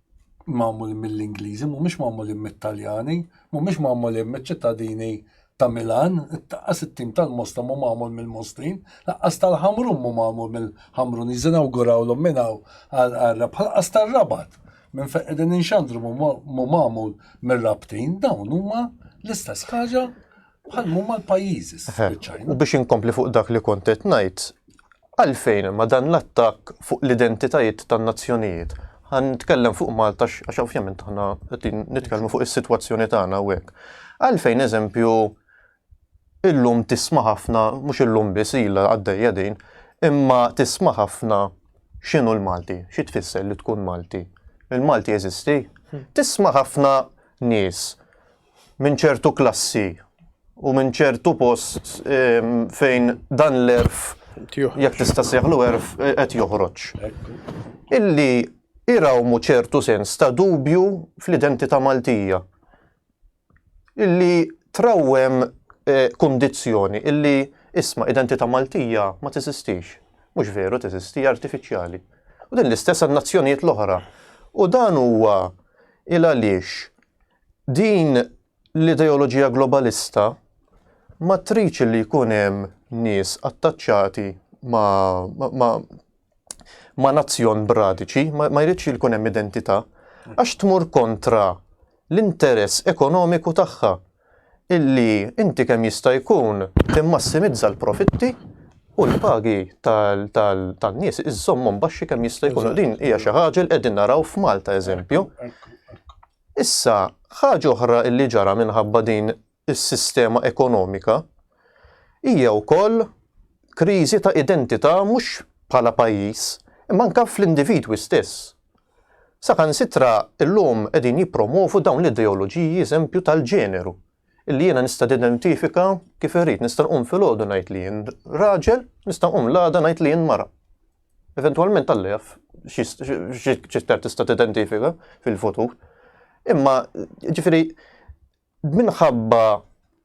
magħmulin mill-Ingliżi, mhumiex magħmulin mit-Taljani, mhumiex magħmulin miċ-ċittadini ta' Milan, laqqas it-tim tal-Mosta mhu magħmul mill-Mostin, laqqas tal-Ħamrun mhu magħmul mill-Ħamruniżi nawgurawlhom minn hawn għal laqqas tar-Rabat minn fejn qegħdin inxandru mhu magħmul mir-Rabtin, dawn huma l-istess ħaġa bħal huma l-pajjiżi spiċċajna. U biex inkompli fuq dak li kont qed ngħid, Għalfejn imma dan l-attakk fuq l-identitajiet tan-nazzjonijiet? Ħa nitkellem fuq Malta għax ovvjament aħna qegħdin nitkellmu fuq is-sitwazzjoni tagħna hawnhekk. Għalfejn eżempju illum tisma' ħafna, mhux illum biss ilha għaddejja din, imma tisma' ħafna x'inhu l-Malti, xi tfisser li tkun Malti? Il-Malti jeżisti? Tisma' ħafna nies minn ċertu klassi u minn ċertu post ehm, fejn dan l-erf jekk tista' seħlu erf eh, qed joħroġ. Illi irawmu ċertu sens ta' dubju fl-identità Maltija. Illi trawwem eh, kundizzjoni illi isma' identità Maltija ma teżistix. Mhux veru teżisti, artifiċjali. U din l-istess għan-nazzjonijiet l-oħra. U dan huwa il għaliex Din l-ideoloġija globalista ma tridx li jkun hemm nies attaċċati ma', ma, ma nazzjon b'radiċi, ma, ma jridx li jkun hemm identità, għax tmur kontra l-interess ekonomiku tagħha illi inti kemm jista' jkun timmassimizza l-profitti u l-pagi tan-nies iżżommhom baxxi kemm jista' jkun. Din hija xi ħaġa li qegħdin naraw f'Malta eżempju. Issa, ħaġa oħra illi ġara minħabba din is-sistema ekonomika hija wkoll kriżi ta' identità mhux bħala pajjiż, imma anke fl-individwi stess. Saħansitra llum qegħdin jippromovu dawn l-ideoloġiji eżempju tal-ġeneru, illi jiena nista' nidentifika kif irrid, nista' nqum filgħodu ngħid li jien raġel, nista' nqum l-għada ngħid li jien mara. Eventwalment Alla jaf x'iktar tista' tidentifika fil-futur. Imma ġifieri minħabba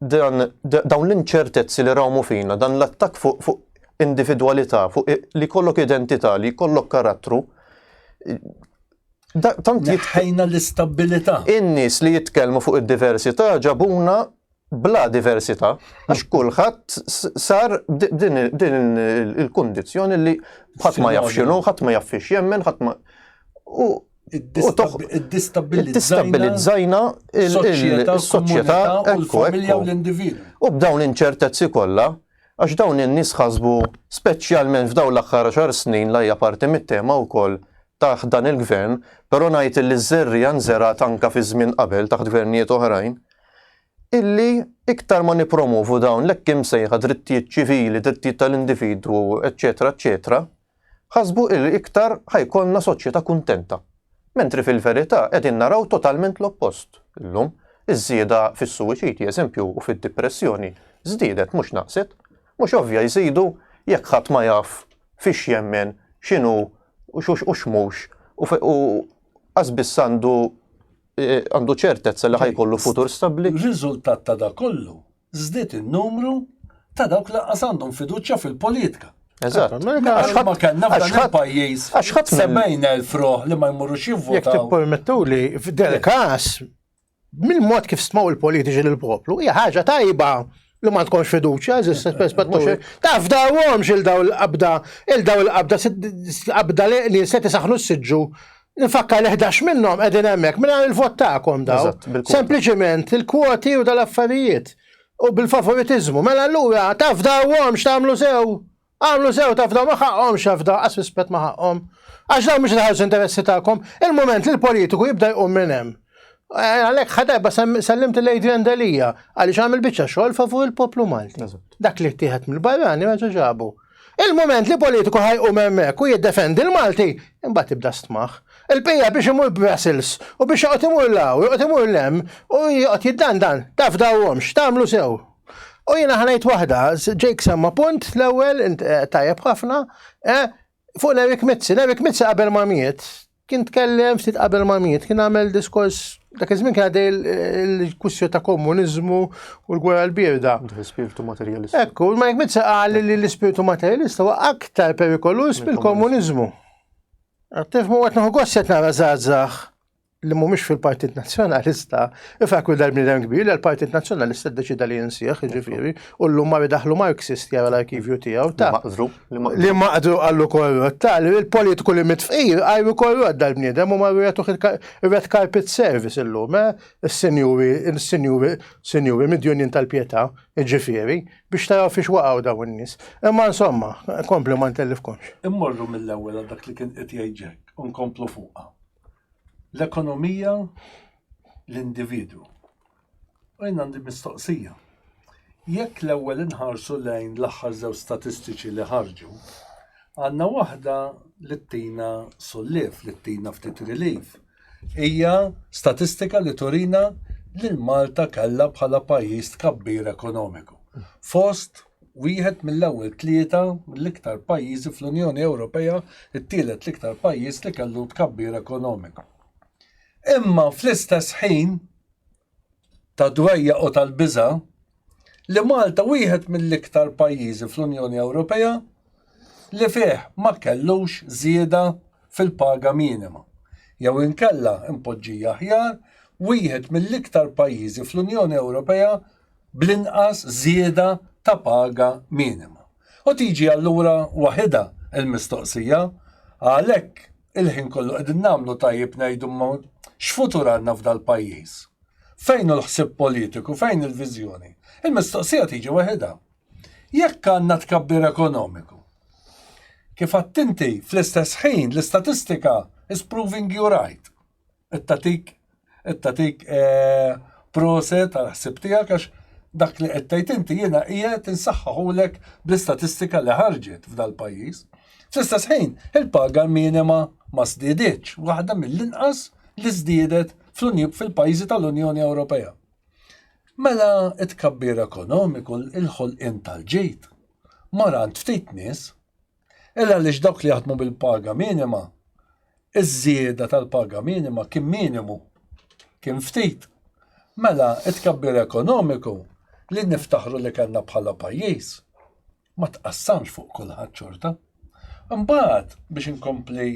dawn l-inċertezzi li rawmu fina, dan l-attakk fuq fu individwalità, fuq li jkollok identità, li jkollok karattru, tant jitħejna l-istabilità. In-nies li jitkellmu fuq id-diversità ġabuna bla diversità, għax kulħadd sar din il-kundizzjoni li ħadd ma jaf x'inhu, ħadd ma jaf fiex jemmen, ħadd ma. U Id-distabilizzajna il-soċjetà u l-familja u l-individwu. U b'dawn l-inċertezzi kollha, għax dawn in-nies ħasbu speċjalment f'dawn l-aħħar għaxar snin la hija parti mit-tema wkoll taħt dan il-gvern, però ngħid li ż-żerriegħa nżergħet anke fi żmien qabel taħt gvernijiet oħrajn, illi iktar ma nippromovu dawn l-hekk imsejħa drittijiet ċivili, drittijiet tal-individwu, eċċetera, eċċetera, ħasbu illi iktar ħa jkollna soċjetà kuntenta. Mentri fil-verità qegħdin naraw totalment l-oppost illum. Iż-żieda fis-suwiċidji, eżempju, u fid-dipressjoni żdiedet mhux naqset. Mhux ovvja jżidu jekk ħadd ma jaf fiex jemmen, x'inhu u x'mhux u qas biss għandu eh, għandu ċertezza li ħajkollu futur stabbli. Riżultat ta' da kollu, żdied in-numru ta' dawk li qas għandhom fiduċja fil-politika. Eżatt. Għax ma kellna f'dan il-pajjiż għax ħadd 70,000 ruħ li ma jmorrux jivvotaw. Jekk tippermettuli, f'del każ, mill-mod kif stmaw il-politiċi lill-poplu, hija ħaġa tajba. Li ma tkunx fiduċja, eżis spetturi. Taf dawhomx il daw il-qabda, il daw il-qabda, qabda li nies qed isaħħnu s-siġġu. Nfakkar li 11 minnhom qegħdin hemmhekk mingħajr il-vot tagħkom daw. Sempliċiment il-kwoti u dal-affarijiet u bil-favoritiżmu. Mela allura taf dawhomx tagħmlu sew. Għamlu sew taf daw ma ħaqqhomx taf daw qas rispett ma ħaqqhom. Għax dawn mhux iħarsu interessi tagħkom. Il-mument li l-politiku jibda jqum minn hemm. Eh, għalhekk ħadarba sellimt lil Adrian Delia għaliex għamel biċċa xogħol favur il-poplu Malti. Dak li ttieħed mill-barrani reġa' ġabu. Il-mument li politiku ħajqum hemmhekk u jiddefendi l-Malti, imbagħad tibda stmaħ. Il-bqija biex imur Brussels u biex joqgħod imur l-hawn, joqgħod imur l-hemm u joqgħod jiddandan, taf dawhomx, tagħmlu sew. U jiena ħanajt waħda, Jake semma punt l-ewwel eh, tajjeb ħafna, eh, fuq Nerik Mizzi. Nerik Mizzi qabel ma miet, kien tkellem ftit qabel ma miet, kien għamel diskors dak iż-żmien kien għaddej il-kwistjoni ta' komuniżmu u l-gwerra l-bierda. L-ispirtu materjalista. Ekku, Mike Mizzi qal li l-ispirtu materjalista huwa aktar perikoluż mill-komuniżmu. Tifmu qed nieħu gost qed nara żgħażagħ li mhumiex fil-Partit Nazzjonalista, ifakru dal-bniedem kbir li l-Partit Nazzjonalista ddeċida li jinsieħ, jiġifieri, u llum mar idaħħlu Marxist jara l-arkivju tiegħu ta' li maqdru qallu korrott, ta' li l-politiku li miet fqir għajru korrott dal-bniedem u marru jagħtuh il-red carpet service illum, eh? Is-sinjuri, is-sinjuri, sinjuri midjunin tal-pietà, jiġifieri, biex taraw fiex waqgħu dawn in-nies. Imma insomma, kompli ma ntellifkomx. Immorru mill-ewwel għal dak li kien qed jgħid Jack u nkomplu fuqha. L-ekonomija, l-individwu. U jien għandi mistoqsija. Jekk l-ewwel inħarsu lejn l-aħħar żewġ statistiċi li ħarġu, għandna waħda li ttina sulliev, li ttina ftit relief. Hija statistika li turina li l-Malta kellha bħala pajjiż tkabbir ekonomiku. Fost wieħed mill-ewwel tlieta mill-iktar pajjiżi fl-Unjoni Ewropea, it-tielet l-iktar pajjiż li kellu tkabbir ekonomiku. Imma fl-istess ħin ta' dwejja u tal-biża' li Malta wieħed mill-iktar pajjiżi fl-Unjoni Ewropea li fih ma kellux żieda fil-paga minima. Jew inkella impoġġija aħjar, wieħed mill-iktar pajjiżi fl-Unjoni Ewropea bl-inqas żieda ta' paga minima. U tiġi allura waħidha l-mistoqsija, għalhekk il-ħin kollu qegħdin nagħmlu tajjeb ngħidu ma x'futur għandna f'dal-pajjiż? Fejn hu l-ħsieb politiku, fejn il-viżjoni? Il-mistoqsija tiġi waħidha. Jekk għandna tkabbir ekonomiku, kif għedt inti fl-istess ħin l-istatistika is proving you right. Qed tagħtik qed tagħtik eh, proset għal ħsieb tiegħek għax dak li qed tgħid inti jiena qiegħed insaħħaħulek bl-istatistika li ħarġet f'dal-pajjiż. Fl-istess ħin, il-paga minima ma żdieditx, waħda mill-inqas li żdiedet fil-pajjiżi tal-Unjoni Ewropea. Mela it-tkabbir ekonomiku il-ħolqien tal-ġid mar għand ftit nies Il għaliex dawk li jaħdmu bil-paga minima, iż-żieda tal-paga minima kien minimu, kien ftit. Mela, it-tkabbir ekonomiku li niftaħru li kellna bħala pajjiż ma tqassamx fuq kulħadd xorta. Imbagħad biex inkompli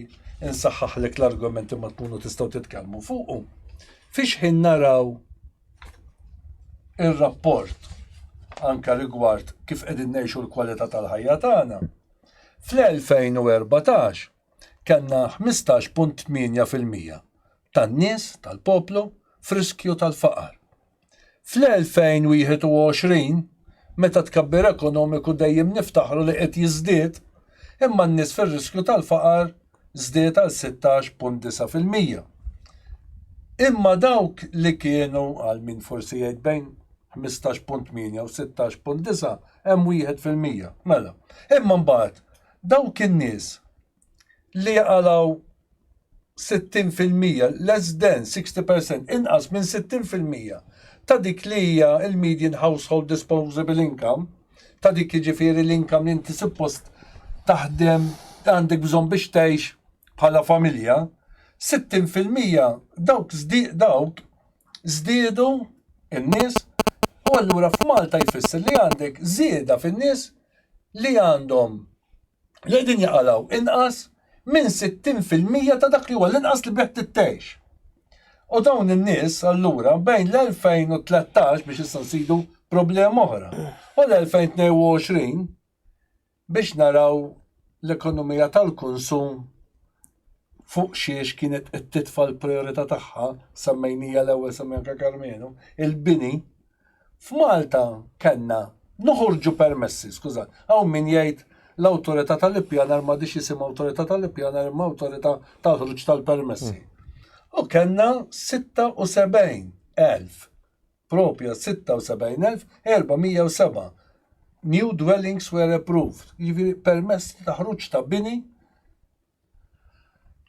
insaħħaħlek l-argumenti ma tkunu tistgħu titkellmu fuqu. Fiex ħin naraw ir-rapport anka rigward kif qegħdin ngħixu l-kwalità tal-ħajja tagħna. Fl-2014 kellna 15.8% tan-nies tal-poplu f'riskju tal-faqar. Fl-2021, meta tkabbir ekonomiku dejjem niftaħru li qed jiżdied, imma n-nies fir-riskju tal-faqar żdied għal 16.9%. Imma dawk li kienu għal min forsi jgħid bejn 15.8 u 16.9 hemm 1%. Mela, imma mbagħad dawk in-nies li jaqalgħu 60%, less than 60%, inqas minn 60% ta' dik li hija il-median household disposable income, ta' dik jiġifieri l-income li inti suppost taħdem għandek bżonn biex tgħix bħala familja, 60% dawk dawk żdiedu n-nies u allura f'Malta jfisser li għandek żieda fin-nies li għandhom li qegħdin jaqalgħu inqas minn 60% ta' dak li huwa l-inqas li bih tgħix. U dawn in-nies allura bejn l-2013 biex issa nsidu problema oħra. U l-2022 biex naraw l-ekonomija tal-konsum fuq xiex kienet qed titfa' l-prijorità tagħha, semmejnija l-ewwel semmi anke Karmenu, il-bini. F'Malta kellna noħorġu permessi, skuża, hawn min jgħid l-awtorità tal-ippjanar m'għadix jisim awtorità tal-ippjanar imma awtorità tal-ħruġ tal-permessi. U kellna 76,000 propja 76,407 new dwellings were approved, jiġifieri permess ta' ħruġ ta' bini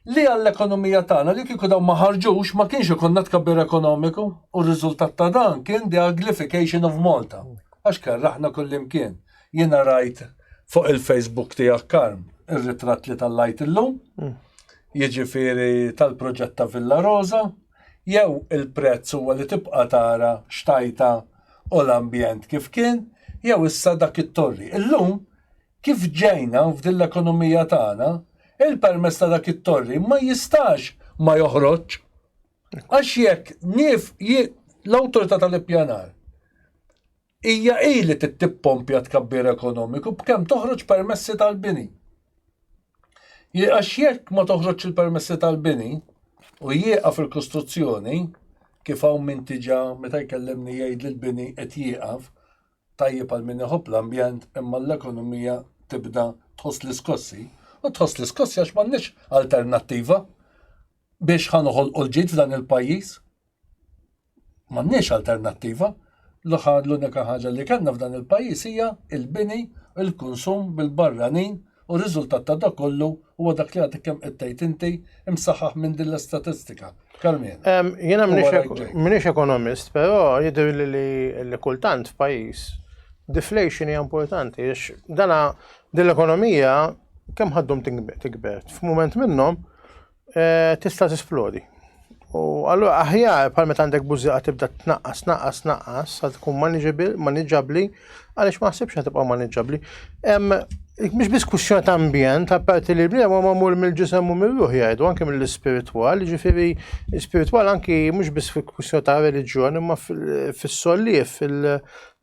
li għall-ekonomija tagħna li kieku dawn ma ħarġux ma kienx ikollna tkabbir ekonomiku u r-riżultat ta' dan kien the uglification of Malta. Għax kerraħna kullimkien. Jiena rajt fuq il-Facebook tiegħek Karm ir-ritratt li tallajt illum, mm. jiġifieri tal-proġett ta' Villa Rosa, jew il-prezz huwa li tibqa' tara xtajta u l-ambjent kif kien, jew issa dak it-torri. Illum, kif ġejna f'din l-ekonomija tagħna, il-permess ta' dak it-torri ma jistax ma joħroġx. Għax jekk nif l-awtorità tal-ippjanar Hija hi li trid tippompja tkabbir ekonomiku b'kemm toħroġ permessi tal-bini. Għax jekk ma toħroġx il-permessi tal-bini u jieqaf il-kostruzzjoni, kif hawn min tiġa meta jkellimni jgħid li l-bini qed jieqaf, tajjeb għal min iħobb l-ambjent imma l-ekonomija tibda tħoss l-iskossi. U tħoss l-iskossi għax m'għandniex alternattiva biex ħa noħolqu l-ġid f'dan il-pajjiż. M'għandniex alternattiva. L-unika ħaġa li kellna f'dan il-pajjiż hija il-bini, il-konsum bil-barranin u r-riżultat ta' dak kollu huwa dak li għadek kemm qed tgħid inti imsaħħaħ minn din l-istatistika. Karmien. Jiena m'iniex ekonomist, però jidher li li kultant f'pajjiż deflation hija importanti għax dana din l-ekonomija kemm ħaddum tikber. F'mument minnhom Eh, tista' tisplodi. U allura aħjar bħal meta għandek bużieqa tibda tnaqqas, tnaqqas, tnaqqas, sa tkun maniġabbli, għaliex ma ħsibx tibqa' maniġabbli. Mhix biss kwistjoni ta' ambjent, apparti li l-bniedem huwa magħmul mill-ġisem u mir-ruħ jgħidu, anke mill-ispiritwal, jiġifieri spiritwal anki mhux biss fi kwistjoni ta' reliġjon, imma fis-solliev,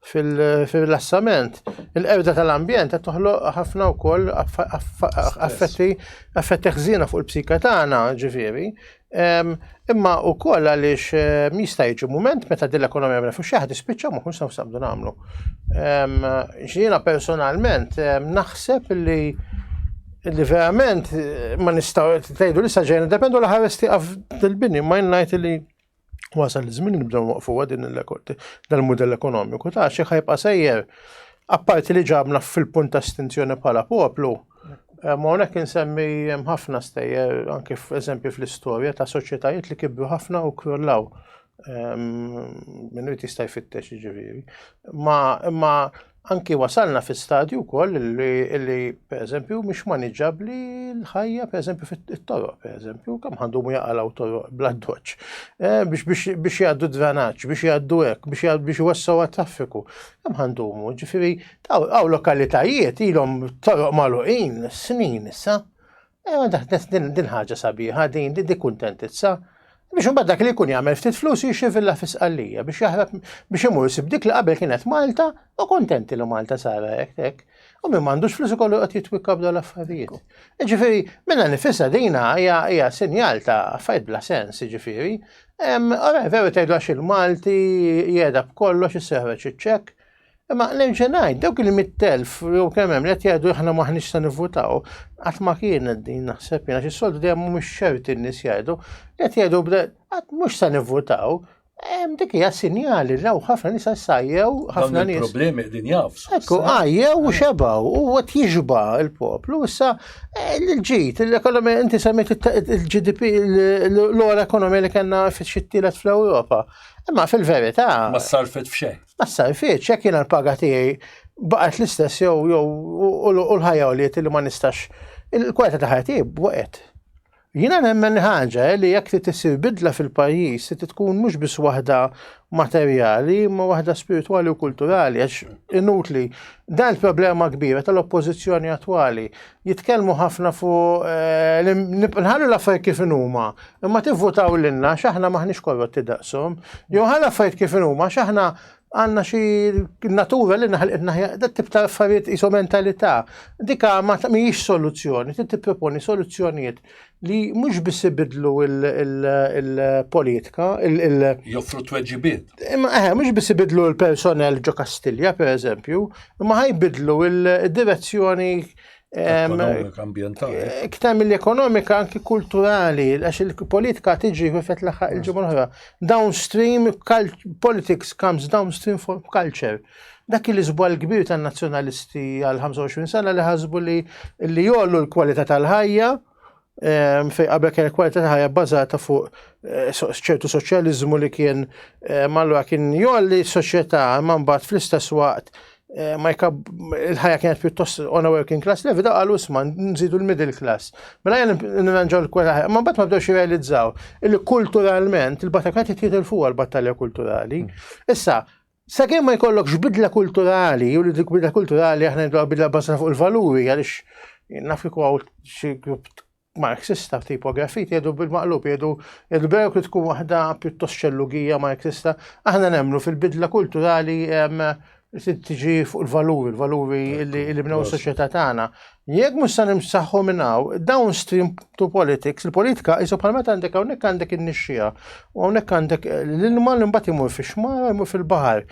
fil-rilassament. Il-qerda tal-ambjent qed toħloq ħafna wkoll affetti affetti ħżiena fuq il-psika tagħna, ġifieri. Imma wkoll għaliex jista' jiġi mument meta din l-ekonomija ma nafux xi tispiċċa ma nkunx nafu x'naqbdu nagħmlu. Jiena personalment naħseb li li verament ma nistgħu tgħidu li sa ġejna dependu l ħares tieqaf dil-bini ma jien ngħid li Wasal iż-żmien li nibdew nwaqfuha din dal-mudell ekonomiku ta' xi ħajbqa' sejjer. Apparti li ġabna fil-punt ta' estinzjoni bħala poplu, eh, ma hawnhekk insemmi hemm ħafna stejjer anke f'eżempju fl-istorja ta' soċjetajiet li kibru ħafna u krollaw. Ehm, min irid jista' jfittex jiġifieri. Ma imma Anki wasalna fi stadju wkoll li, li pereżempju mhix maniġġabbli l-ħajja pereżempju fit-toroq, pereżempju, kemm ħandumu jaqalgħu toroq bla doċ. Eh, biex biex biex jgħaddu dranaġġ, biex jgħaddu hekk, biex jgħaddu biex iwessgħu għat-traffiku. Kemm ħandumu, ġifieri hawn lokalitajiet ilhom toroq magħluqin snin issa. Eh, din din ħaġa sabiħa, din din di kuntentizza. Biex imbagħad dak li jkun jagħmel ftit flus jixtri villa fi Sqallija biex jaħrab biex imur isib dik li qabel kienet Malta u kontenti li Malta sara hekk hekk. U min m'għandux flus ikollu qed jitwikka b'dawn l-affarijiet. Jiġifieri minnha nifisha dina hija hija sinjal ta' affarijiet bla sens, jiġifieri. Ora veru tgħidu għax il-Malti jgħedha b'kollox isseħreġ iċ-ċekk. Imma nerġa' ngħid, dawk il-100,000 jew kemm hemm li qed jgħidu aħna m'aħniex se nivvutaw, qatt ma kienet din naħseb jien għax is-soltu dejjem mhumiex ċerti n-nies jgħidu, li qed jgħidu qatt mhux se nivvutaw, dik hija sinjali li hawn ħafna nies għajjew, ħafna nies. Problemi qegħdin jafsu. Ekku, għajjew u xebgħu u qed jixba' l-poplu issa eh, l-ġid, l-ekonomija inti semmejt il-GDP l-ogħla ekonomija li kellna fix-xittilet fl-Ewropa. Imma fil-verità. Ma sarfet f'xejn. Ma sarfitx, jekk jiena l-paga tiegħi baqgħet l-istess jew jew u l-ħajja għoliet li ma nistax il-kwalità ta' ħajja tiegħi waqgħet. Jiena nemmen ħaġa eh, li jekk trid issir bidla fil-pajjiż trid tkun mhux biss waħda materjali imma waħda spiritwali u kulturali għax inutli. Dan il-problema kbira tal-oppożizzjoni attwali. Jitkellmu ħafna fuq eh, li nħallu l-affarijiet kif inhuma, imma tivvutaw lilna x'aħna maħniex korrotti daqshom. Jew ħallu l-affarijiet kif inhuma x'aħna. Għandna xi natura li naħalqitna ħjar, dat tip ta' affarijiet isu mentalità. Dika ma mhijiex soluzzjoni, trid tipproponi soluzzjonijiet li mhux biss ibidlu il-politika, il- Joffru tweġibiet. Imma eħe, mhux biss ibidlu l-personnel ġo Kastilja, per eżempju, imma ħajbidlu il-direzzjoni Ekonomika, ambjentali. Iktar mill-ekonomika anki kulturali, għax il-politika tiġi kif l-aħħar il-ġimgħa l-oħra. Downstream politics comes downstream from culture. Dak il-iżbal kbir tan-nazzjonalisti għal 25 sena li ħasbu li li jollu l-kwalità tal-ħajja fej qabel kien kwalità ta' ħajja bbażata fuq eh, ċertu soċjaliżmu li kien eh, malwa kien jolli soċjetà imma mbagħad fl-istess waqt eh, ma jkab il-ħajja kienet pjuttost on a working class level, da qalu isma' nżidu l-middle class. Mela jgħan nirranġaw l-kwalità ħajja, ma mbagħad ma bdewx jirrealizzaw illi kulturalment il-battalja kienet jitilfu għal-battalja kulturali. Hmm. Issa, Sakemm ma jkollokx bidla kulturali, u li dik bidla kulturali aħna ngħidu bidla bbażata fuq il-valuri, għaliex naf kieku hawn xi grupp Marxista tipo graffiti jgħidu bil-maqlub, jgħidu jgħidu beru li tkun waħda pjuttost xellugija Marxista. Aħna nemmnu fil-bidla kulturali tiġi fuq il-valuri, il-valuri li bnew is-soċjetà tagħna. Jekk mhux se nimsaħħu minn hawn, downstream to politics, il-politika qisu bħal meta għandek hawnhekk għandek in-nixxiegħa u hawnhekk għandek l-ilma li mbagħad imur fix-xmara jmur fil-baħar.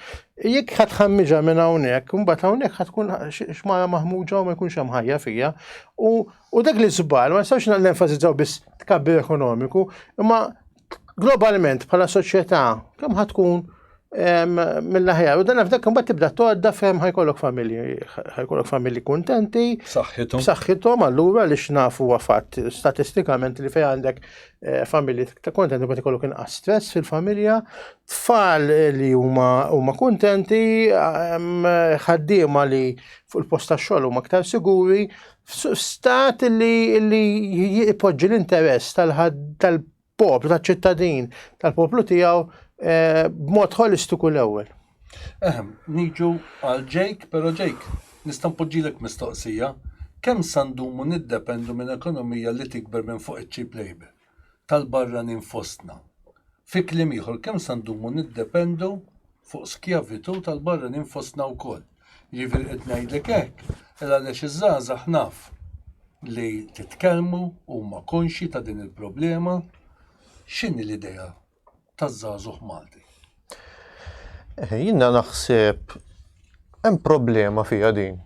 Jekk ħadd ħammiġa minn hawnhekk, imbagħad hawnhekk ħadd tkun xmara maħmuġa u ma jkunx hemm ħajja fija. U dak li żball ma nistgħux nenfasizzaw biss tkabbir ekonomiku, imma globalment bħala soċjetà kemm ħa tkun mill-aħjar. U dan f'dak imbagħad tibda tgħodda fejn ħajkollok familji, ħajkollok familji kuntenti. Saħħithom. Saħħithom allura li x'nafu huwa fatt statistikament li fejn għandek eh, familji ta' kuntenti mbagħad ikollok inqas stress fil-familja, tfal li huma huma kuntenti, ħaddiema li fuq il-post tax-xogħol huma aktar siguri, stat li li jpoġġi l-interess tal-poplu, tal-ċittadin, tal-poplu tiegħu eh, b'mod holistiku l-ewwel. Ehem, niġu għal Jake, pero Jake, nista' npoġġilek mistoqsija. Kemm sa ndumu niddependu minn ekonomija li tikber minn fuq iċ-cheap labour tal-barranin fostna? Fi kliem ieħor, kemm sa ndumu niddependu fuq skjavitù tal-barranin fostna wkoll? Jiġifieri qed ngħidlek hekk, il għaliex iż-żgħażagħ naf li titkellmu huma konxji ta' din il-problema. X'inhi l-idea taż-żagħżugħ Malti? Eh, jiena naħseb hemm problema fiha din.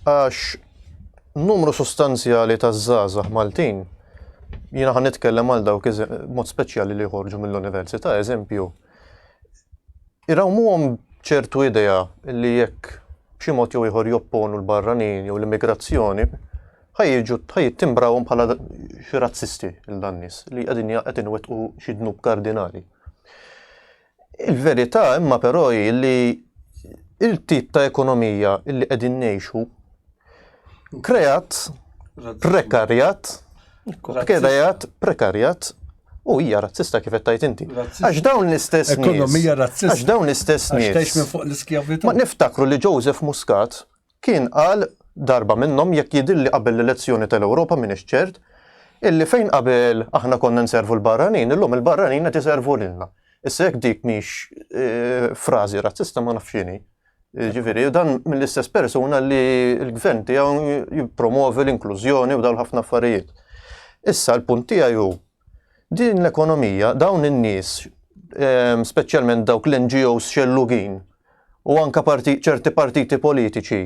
Għax numru sostanzjali ta' żgħażagħ Maltin, jiena ħan nitkellem għal dawk mod speċjali li jħorġu mill-università, eżempju, Irawmuhom ċertu idea li jekk b'xi mod jew ieħor jopponu l-barranin jew l-immigrazzjoni, ħa jiġu ħa jittimbrawhom bħala xi razzisti lil dan nies li qegħdin qed iwettqu xi dnub kardinali. Il-verità imma però hi li il-tip ta' ekonomija li qegħdin ngħixu kreat prekarjat, kreat prekarjat u hija razzista kif qed tgħid inti. Għax dawn l-istess nies. Ekonomija razzista. Għax dawn l-istess nies. Għax minn fuq l-iskjavitù. Ma niftakru li Joseph Muscat kien qal darba minnhom jekk jidhirli qabel l-elezzjoni tal-Ewropa m'iniex ċert, illi fejn qabel aħna konna nservu l-barranin, illum il-barranin qed iservu lilna. Issa jekk dik mhix eh, frażi razzista ma nafx x'inhi. Ġifieri, dan mill-istess persuna li l-gvern tiegħu jippromovi l-inklużjoni u dawn ħafna affarijiet. Issa l-punt tiegħi hu din l-ekonomija, dawn in-nies, ehm, speċjalment dawk l-NGOs xellugin u anka ċerti partiti politiċi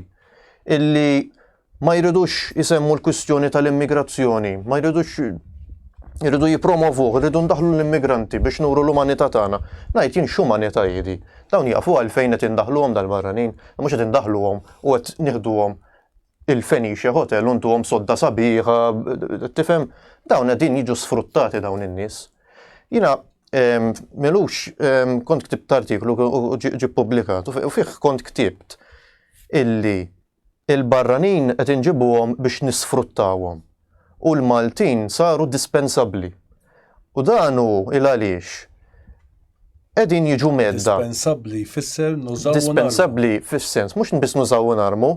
illi ma jridux isemmu l-kwistjoni tal-immigrazzjoni, ma jridux jridu jipromovuh, jridu ndaħlu l-immigranti biex nuru l-umanità tagħna. Ngħid jien x'umanità hi Dawn jafu għalfejn qed indaħluhom dal-barranin, mhux qed indaħluhom u qed nieħduhom il-Phoenicia Hotel u ntuhom sodda sabiħa, tifhem? Dawn qegħdin jiġu sfruttati dawn in-nies. Jiena milux kont ktibt artiklu u ġie ppubblikat u fih kont ktibt illi Il-barranin qed inġibuhom biex nisfruttawhom u l-Maltin saru dispensabbli. U dan hu il-għaliex qegħdin jiġu mhedda. Dispensabbli jfisser nużaw u narmu. Dispensabbli fis-sens mhux biss nużaw u narmu,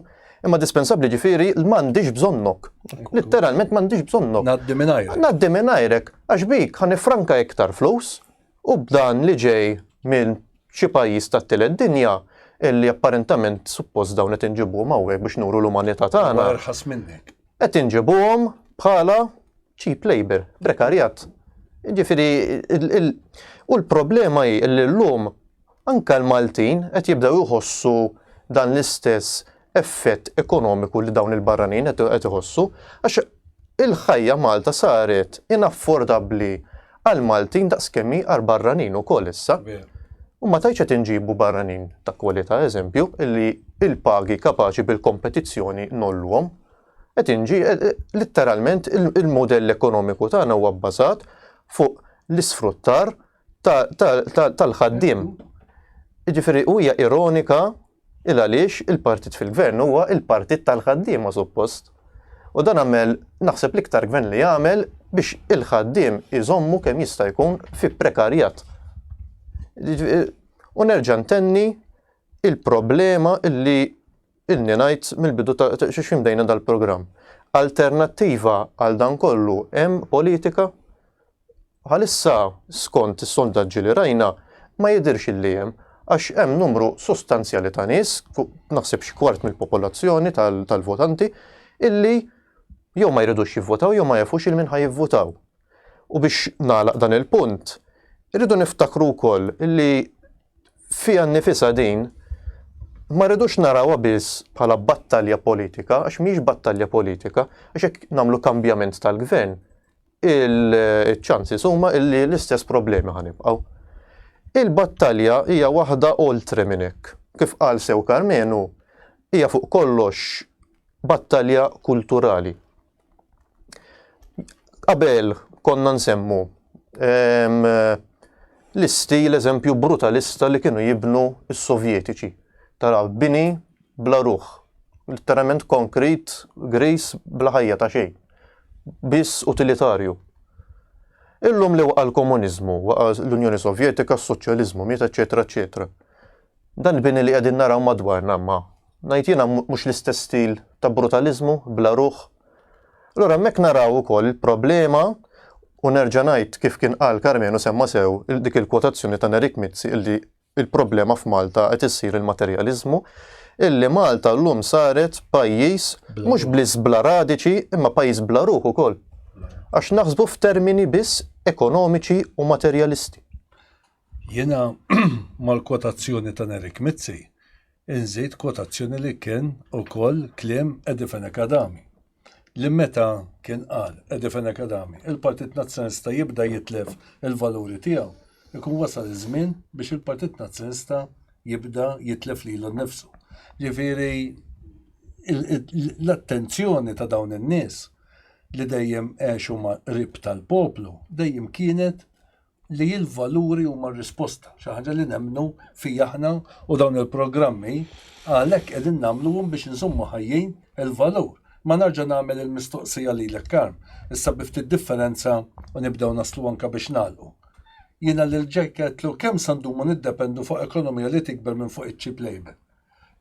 imma dispensabbli ġifieri m'għandix bżonnok. Litteralment m'għandix bżonnok. Ngħaddi mingħajrek. Ngħaddi mingħajrek għax bik ħa niffranka iktar flus u b'dan li ġej minn. xi pajjiż tat-tielet dinja illi apparentament suppost dawn qed inġibuhom hawnhekk biex nuru l-umanità tagħna. Irħas minnek. Qed inġibuhom bħala cheap labor, prekarjat. Ġifieri u l-problema hi li llum anke l-Maltin qed jibdew iħossu dan l-istess effett ekonomiku li dawn il-barranin qed iħossu għax il-ħajja Malta saret inaffordabbli għall-Maltin daqs kemm hi għall-barranin ukoll issa. U ma tgħidx qed inġibu barranin ta' kwalità eżempju illi il-pagi kapaċi bil-kompetizzjoni ngħolluhom. Qed inġi litteralment il-mudell ekonomiku tagħna huwa bbażat fuq l-isfruttar tal-ħaddiem. Jiġifieri u hija ironika il għaliex il-partit fil-gvern huwa il-partit tal-ħaddiema suppost. U dan għamel naħseb l-iktar gvern li għamel biex il-ħaddiem iżommu kemm jista' jkun fi prekarjat. U nerġa' ntenni il-problema illi ilni ngħid mill-bidu ta' xi bdejna dal-programm. Alternattiva għal dan kollu hemm politika? Bħalissa, skont is-sondaġġi li rajna, ma jidhirx illi hemm, għax hemm numru sostanzjali ta' nies, naħseb xi kwart mill-popolazzjoni tal-votanti, illi jew ma jridux jivvotaw jew ma jafux il min ħa jivvotaw. U biex nagħlaq dan il-punt, irridu niftakru wkoll illi fiha nnifisha din ma rridux narawha biss bħala battalja politika, għax mhijiex battalja politika, għax jekk nagħmlu kambjament tal-gvern, il-ċansis huma illi l-istess problemi ħa nibqgħu. Il-battalja hija waħda oltre minn hekk. Kif qal sew Karmenu, hija fuq kollox battalja kulturali. Qabel konna nsemmu ehm, l-istil eżempju brutalista li kienu jibnu s-Sovjetiċi. Tara bini bla ruħ. Litteralment konkrit, gris, bla ħajja ta' xejn. Biss utilitarju. Illum li waqa' l-komuniżmu, waqa' l-Unjoni Sovjetika, s-soċjaliżmu miet, eċetera, eċetera. Dan il-bini li qegħdin naraw madwarna imma, ngħid jiena mhux l-istess stil ta' brutaliżmu bla ruħ. Allura hemmhekk naraw ukoll il-problema u nerġa' ngħid kif kien qal Karmenu semma sew dik il-kwotazzjoni ta' Nerik Mizzi illi il-problema f'Malta qed issir il-materjaliżmu, illi Malta llum saret pajjiż mhux bliss bla radiċi imma pajjiż bla ruħ ukoll. Għax naħsbu f'termini biss ekonomiċi u materjalisti. Jiena mal-kwotazzjoni ta' Nerik Mizzi inżid kwotazzjoni li kien ukoll kliem Eddie Fenech Adami. Li meta kien qal Eddie Fenech Adami, il-Partit Nazzjonalista jibda jitlef il-valuri tiegħu, ikun wasal iż-żmien biex il-Partit Nazzjonalista jibda jitlef lilu nnifsu. Ġifieri l-attenzjoni ta' dawn in-nies li dejjem għexu ma' qrib tal-poplu dejjem kienet li l-valuri huma r-risposta, xi ħaġa li nemmnu fija aħna u dawn il-programmi għalhekk qegħdin nagħmluhom biex inżommu ħajjin il-valur. Ma nerġa' nagħmel il-mistoqsija lilek Karm, issa bi ftit differenza u nibdew naslu anke biex nagħlqu. Jiena lil Jack għedtlu kemm sa ndumu niddependu fuq ekonomija li tikber minn fuq iċ-cheap labour.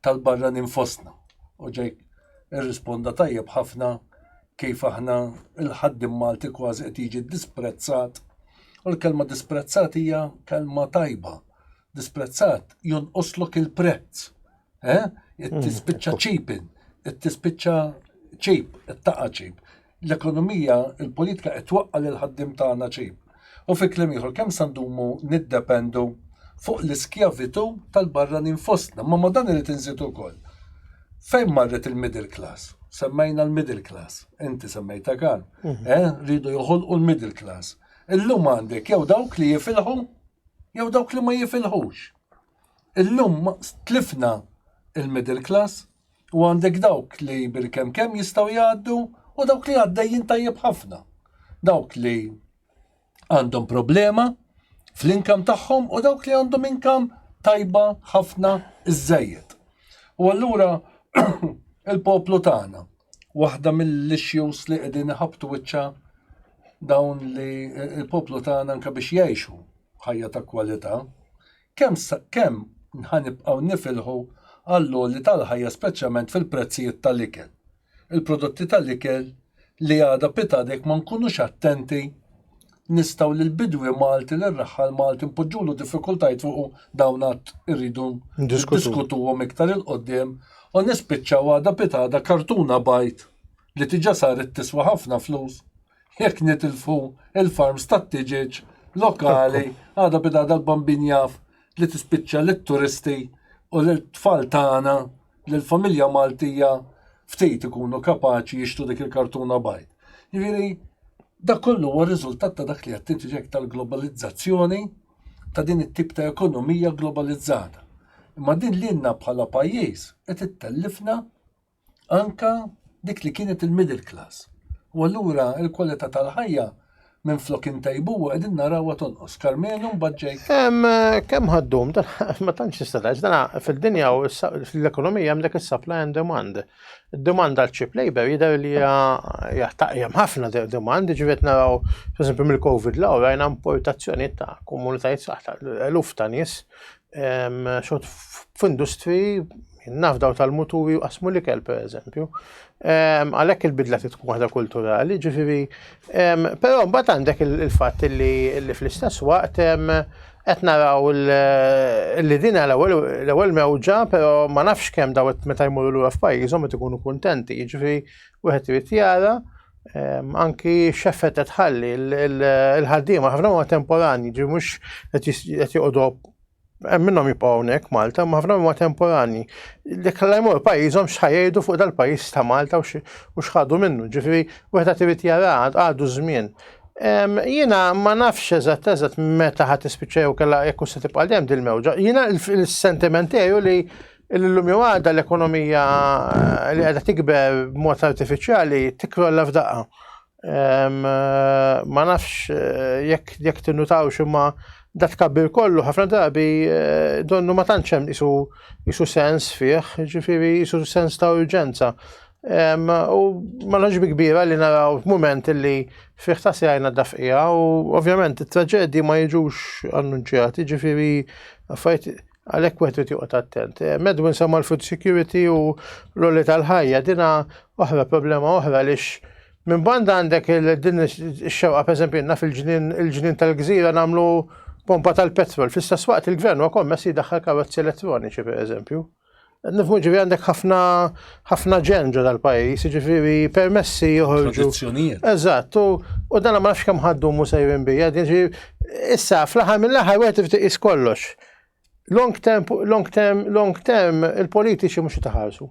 tal-barranin fostna. U Jake irrisponda tajjeb ħafna kif aħna il-ħaddim Malti kważi qed jiġi disprezzat. U l-kelma disprezzat hija kelma tajba. Disprezzat jonqoslok il-prezz. Eh? Tispiċċa cheapin, tispiċċa cheap, taqa' cheap. L-ekonomija, il-politika qed twaqqa' lil ħaddiem tagħna cheap. U fi kliem ieħor kemm sa ndumu niddependu fuq l-iskjavitu tal-barranin fostna. Ma ma dan irid inżid ukoll. Fejn marret il-middle class? Semmejna l-middle class. Inti semmejta kan. Mhm. Eh, rridu joħolqu l-middle class. Illum għandek jew dawk li jifilħu jew dawk li ma jifilħux. Illum tlifna il-middle class U għandek dawk li bil-kemm kemm jistgħu jgħaddu u dawk li għaddejjin tajjeb ħafna. Dawk li għandhom problema fl-inkam tagħhom u dawk li għandhom inkam tajba ħafna iżżejjed. U allura il-poplu tagħna waħda mill-issues li qegħdin iħabbtu wiċċa dawn li il-poplu tagħna anke biex jgħixu ħajja ta' kwalità Kemm kemm ħa nibqgħu nifilħu għall-għoli tal-ħajja speċjalment fil-prezzijiet tal-ikel. Il-prodotti tal-ikel li għada pitgħada jekk ma nkunux attenti. nistgħu lill-bidwi Malti, lir-raħħal Malti npoġġulu diffikultajiet fuqu dawn għad irridu niddiskutuhom iktar 'il quddiem u nispiċċaw għada pitgħada kartuna bajd li diġà saret tiswa ħafna flus jekk nitilfu il-farms tat-tiġieġ lokali għada pitgħada l-bambin jaf li tispiċċa lit-turisti u lit-tfal tagħna lill-familja Maltija ftit ikunu kapaċi jixtru dik il-kartuna bajd. Jiġifieri dak kollu huwa riżultat ta' dak li qed inti ġek tal-globalizzazzjoni ta' din it-tip ta' ekonomija globalizzata. Imma din lilna bħala pajjiż qed ittellifna anka dik li kienet il-middle class. U allura il-kwalità tal-ħajja minflok intejbuha qegħdin narawha tonqos. Karmenu mbagħad Jake. Kemm ħaddum, ma tantx tista' tgħid, dan fid-dinja u fl-ekonomija hemm dak is-supply and demand. Id-demand għal cheap labor jidher li hemm ħafna demand, ġifieri qed naraw pereżempju mill-Covid l rajna importazzjoni ta' komunitajiet saħ ta' eluf ta' nies xogħol f'industri naf daw tal-muturi u qasmu l-ikel per eżempju. Għalhekk il-bidla trid tkun waħda kulturali, ġifieri, però mbagħad għandek il-fatt li fl-istess waqt qed naraw li din l-ewwel mewġa, però ma nafx kemm daw meta jmorru lura f'pajjiżhom qed ikunu kuntenti, jiġifieri wieħed irid jara anki x'effett qed tħalli il-ħaddiema ħafna huma temporanji, ġifieri mhux qed joqogħdu hemm minnhom jibqgħu hawnhekk Malta, ma ħafna huma temporanji. Dik la jmur pajjiżhom x'ħajjdu fuq dal-pajjiż ta' Malta u x'ħadu minnu. Ġifieri wieħed qed irid jara għadu żmien. Jiena ma nafx eżatt eżatt meta ħadd tispiċċa jew kellha jekk se tibqa' dejjem dil-mewġa. Jiena il-sentiment tiegħu li Illum jew għada l-ekonomija li qiegħda tikber b'mod artifiċjali tikrolla f'daqqa. Ma nafx eh, jekk jekk tinnutawx imma da tkabbir kollu ħafna drabi eh, donnu ma tantx hemm isu isu sens fih, ġifieri isu sens ta' urġenza. U ma nafx bi kbira li naraw mument li fih ta' sejna dafqija u ovvjament it-traġedji ma jiġux annunċjati, ġifieri affarijiet Għalhekk wieħed irid joqgħod attent. Eh, Medwin semma l-food security u l-għoli tal-ħajja, dina oħra problema oħra għaliex minn banda għandek din ix-xewqa pereżempju naf il-ġnien il-ġnien tal-gżira nagħmlu pompa tal-petrol. Fl-istess waqt il-gvern huwa kommess jdaħħal karozzi elettroniċi pereżempju. Nifmu ġifieri għandek ħafna ħafna ġen ġo dal-pajjiż, ġifieri permessi joħorġu. Tradizzjonijiet. Eżatt, u dan ma nafx kemm ħaddu mu sejrin bija. Issa fl-aħħar mill-aħħar wieħed irid iqis kollox. Long term, long term, long term, il-politiċi mhux jitaħarsu.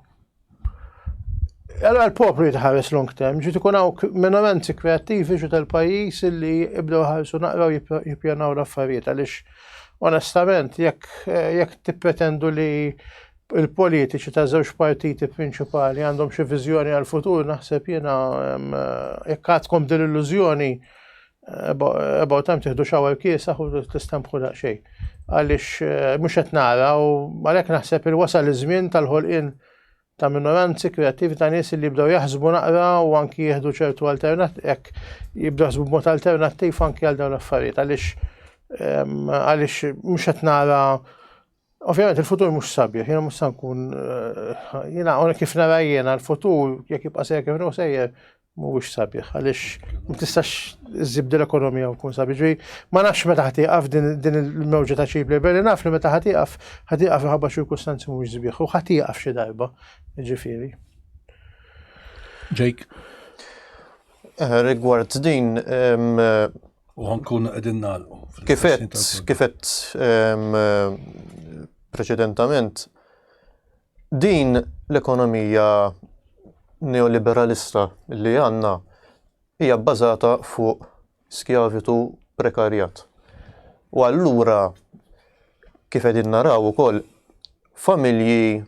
Allora l-poplu jitħares long term, ġiet ikun hawn minoranzi kreattivi ġu tal-pajjiż illi jibdew ħarsu naqra u jippjanaw l-affarijiet għaliex onestament jekk jekk tippretendu li il-politiċi ta' żewġ partiti prinċipali għandhom xi viżjoni għal-futur, naħseb jiena jekk għadkom din l-illużjoni about time tieħdu shower kiesaħ u tistempħu daqsxejn. Għaliex eh, mhux qed nara u għalhekk naħseb il-wasal iż-żmien tal-ħolqien ta' minoranzi kreattivi ta' nies li jibdew jaħsbu naqra u anki jieħdu ċertu alternat hekk jibdew jaħsbu b'mod alternattiv anki għal dawn l-affarijiet għaliex ehm, għaliex mhux qed nara Ovvjament il-futur mhux sabiħ, jiena mhux se nkun eh, jiena kif nara jiena l-futur jekk jibqa' sejjer kif inhu sejjer mhuwiex sabiħ għaliex ma tistax iżżib din l-ekonomija u tkun sabiħ. Ġifieri ma nafx meta ħa tieqaf din il-mewġa ta' cheap labor li naf li meta ħa tieqaf ħa tieqaf minħabba ċirkustanzi mhumiex sbieħ u ħa tieqaf xi darba, ġifieri. Jake. Eh, rigward din U ħankun qegħdin nagħlqu. Kifet, kifet preċedentament, din l-ekonomija neoliberalista li għandna hija bbażata fuq skjavitu prekarjat. U allura kif qegħdin naraw ukoll familji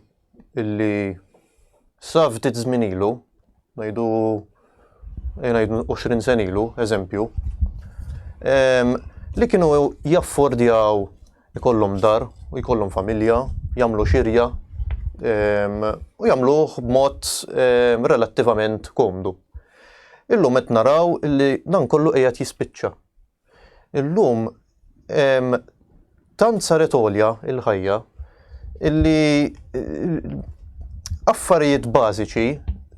illi sa ftit żmien ilu, ngħidu ngħidu 20 sen ilu, eżempju, li kienu jaffordjaw ikollhom dar u jkollhom familja, jagħmlu xirja u jagħmluh b'mod relattivament komdu. Illum qed naraw li dan kollu qiegħed jispiċċa. Illum tant saret għolja il-ħajja illi affarijiet bażiċi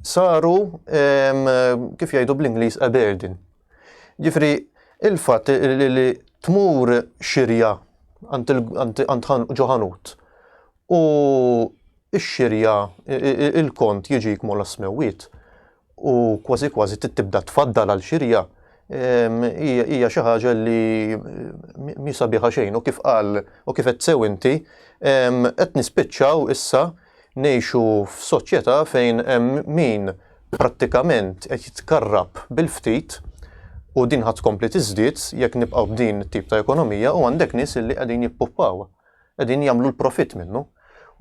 saru kif jgħidu bl-Ingliż a burden. Ġifri, Il-fatt li tmur xirja għand ġo ħanut u x-xirja il-kont jiġik mola smewwiet u kważi kważi tibda tfaddal għal xirja hija xi ħaġa li mhi sabiħa xejn u kif qal u kif qed sew inti qed nispiċċaw issa ngħixu f'soċjetà fejn hemm min prattikament qed jitkarrab bil-ftit u din ħa tkompli tiżdied jekk nibqgħu b'din it-tip ta' ekonomija u għandek nies li qegħdin jippuppaw, qegħdin jagħmlu l-profitt minnu.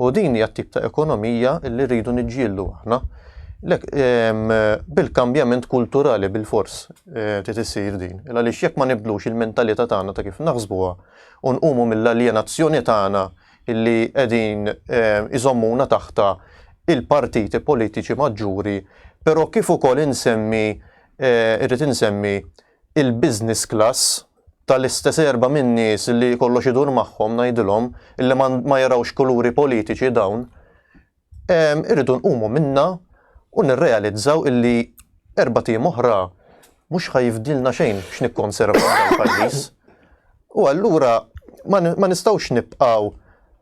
U din hija t-tip ta' ekonomija li rridu niġġieldu aħna. Lek, bil-kambjament kulturali bilfors eh, trid issir din. Għaliex jekk ma nibdlux il-mentalità tagħna ta' kif naħsbuha u nqumu mill-aljenazzjoni tagħna illi qegħdin eh, iżommuna taħta il-partiti politiċi maġġuri, però kif ukoll insemmi eh, irrid insemmi il-business class tal-istess erba' min-nies li kollox idur magħhom ngħidilhom illi ma jarawx kuluri politiċi dawn, irridu nqumu minna u nirrealizzaw illi erbat ijiem oħra mhux ħa jifdilna xejn x'nikkonservaw dal-pajjiż. U allura ma nistgħux nibqgħu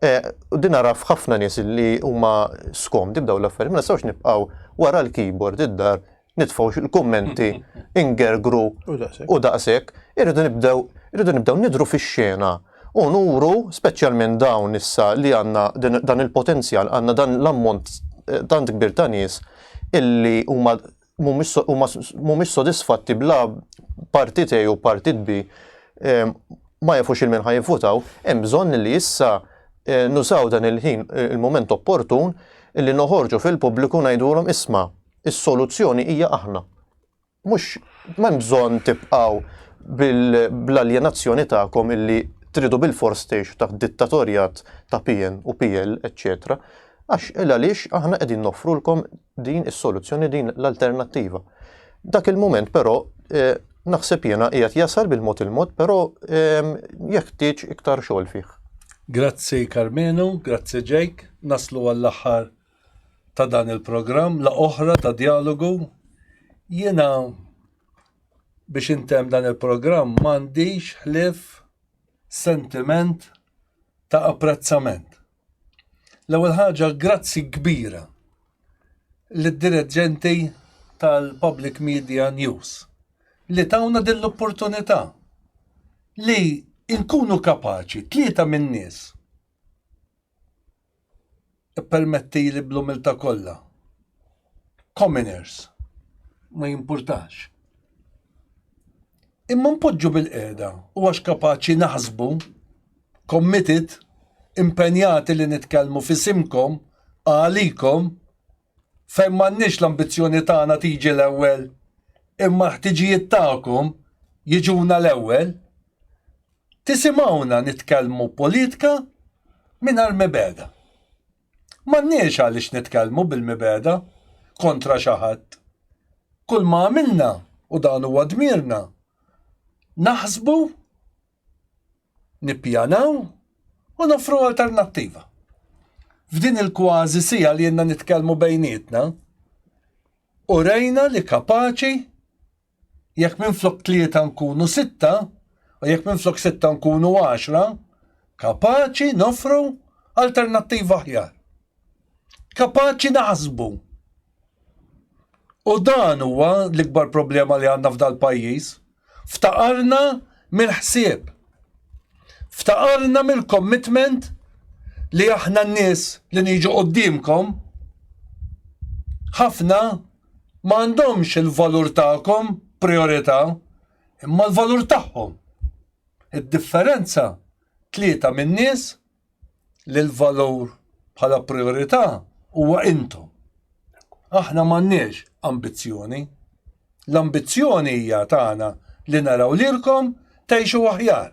eh, u din nara f'ħafna nies li huma skomdi b'dawn l-affarijiet, ma nistgħux nibqgħu wara l-keyboard id-dar nitfgħu l-kummenti ingergru u daqshekk, irridu nibdew irridu nibdew nidhru fix-xena u nuru speċjalment dawn issa li għandna dan il-potenzjal, għandna dan l-ammont eh, tant kbir ta' nies illi huma mhumiex sodisfatti bla partit A u partit B eh, ma jafux il-min ħa jivvutaw, hemm bżonn li issa eh, nużaw dan il-ħin il-moment opportun illi noħorġu fil-pubbliku ngħidulhom isma' Is-soluzzjoni hija aħna. Mhux m'hemm bżonn tibqgħu bl-aljenazzjoni tagħkom illi tridu bilfors tgħixu taħt dittatorjat ta' PN u PL, eċċetera Għax il għaliex aħna qegħdin noffrulkom din is-soluzzjoni, din l-alternattiva. Dak il-mument però eh, naħseb jiena qiegħed jasal bil-mod il-mod, però eh, jeħtieġ iktar xogħol fih. Grazzi Karmenu, grazzi Jake, naslu għall-aħħar ta' dan il-programm, la oħra ta' djalogu. Jiena biex intemm dan il-programm m'għandix ħlief sentiment ta' apprezzament. L-ewwel ħaġa grazzi kbira lid-direġenti tal-Public Media News li tawna din l-opportunità li nkunu kapaċi tlieta min-nies Ippermettili bl-umiltà kollha. Commoners. Ma jimpurtax. Imma npoġġu bilqiegħda u għax kapaċi naħsbu, committed, impenjati li nitkellmu f'isimkom, għalikom, fejn m'għandniex l-ambizzjoni tagħna tiġi l-ewwel, imma l-ħtiġijiet tagħkom jiġuna l-ewwel, Tisimgħuna nitkellmu politka mingħajr mibegħda. M'għandniex għaliex nitkellmu bil-mibegħda kontra xi ħadd. Kull ma għamilna, u dan huwa dmirna, naħsbu, nippjanaw u noffru alternattiva. F'din il-kważi siegħa li ilna nitkellmu bejnietna, urejna li kapaċi Jekk minflok tlieta nkunu sitta, u jekk minflok sitta nkunu għaxra, kapaċi noffru alternattiva aħjar. Kapaċi naħsbu. U dan huwa l-ikbar problema li għandna f'dal-pajjiż. Ftaqarna mill-ħsieb. Ftaqarna mill-commitment li aħna n-nies li niġu quddiemkom ħafna ma għandhomx il-valur tagħkom priorità, imma l-valur tagħhom. Id-differenza tlieta min-nies li l-valur bħala priorità huwa intom. Aħna m'għandniex ambizzjoni. L-ambizzjoni hija tagħna li naraw lilkom tgħixu aħjar.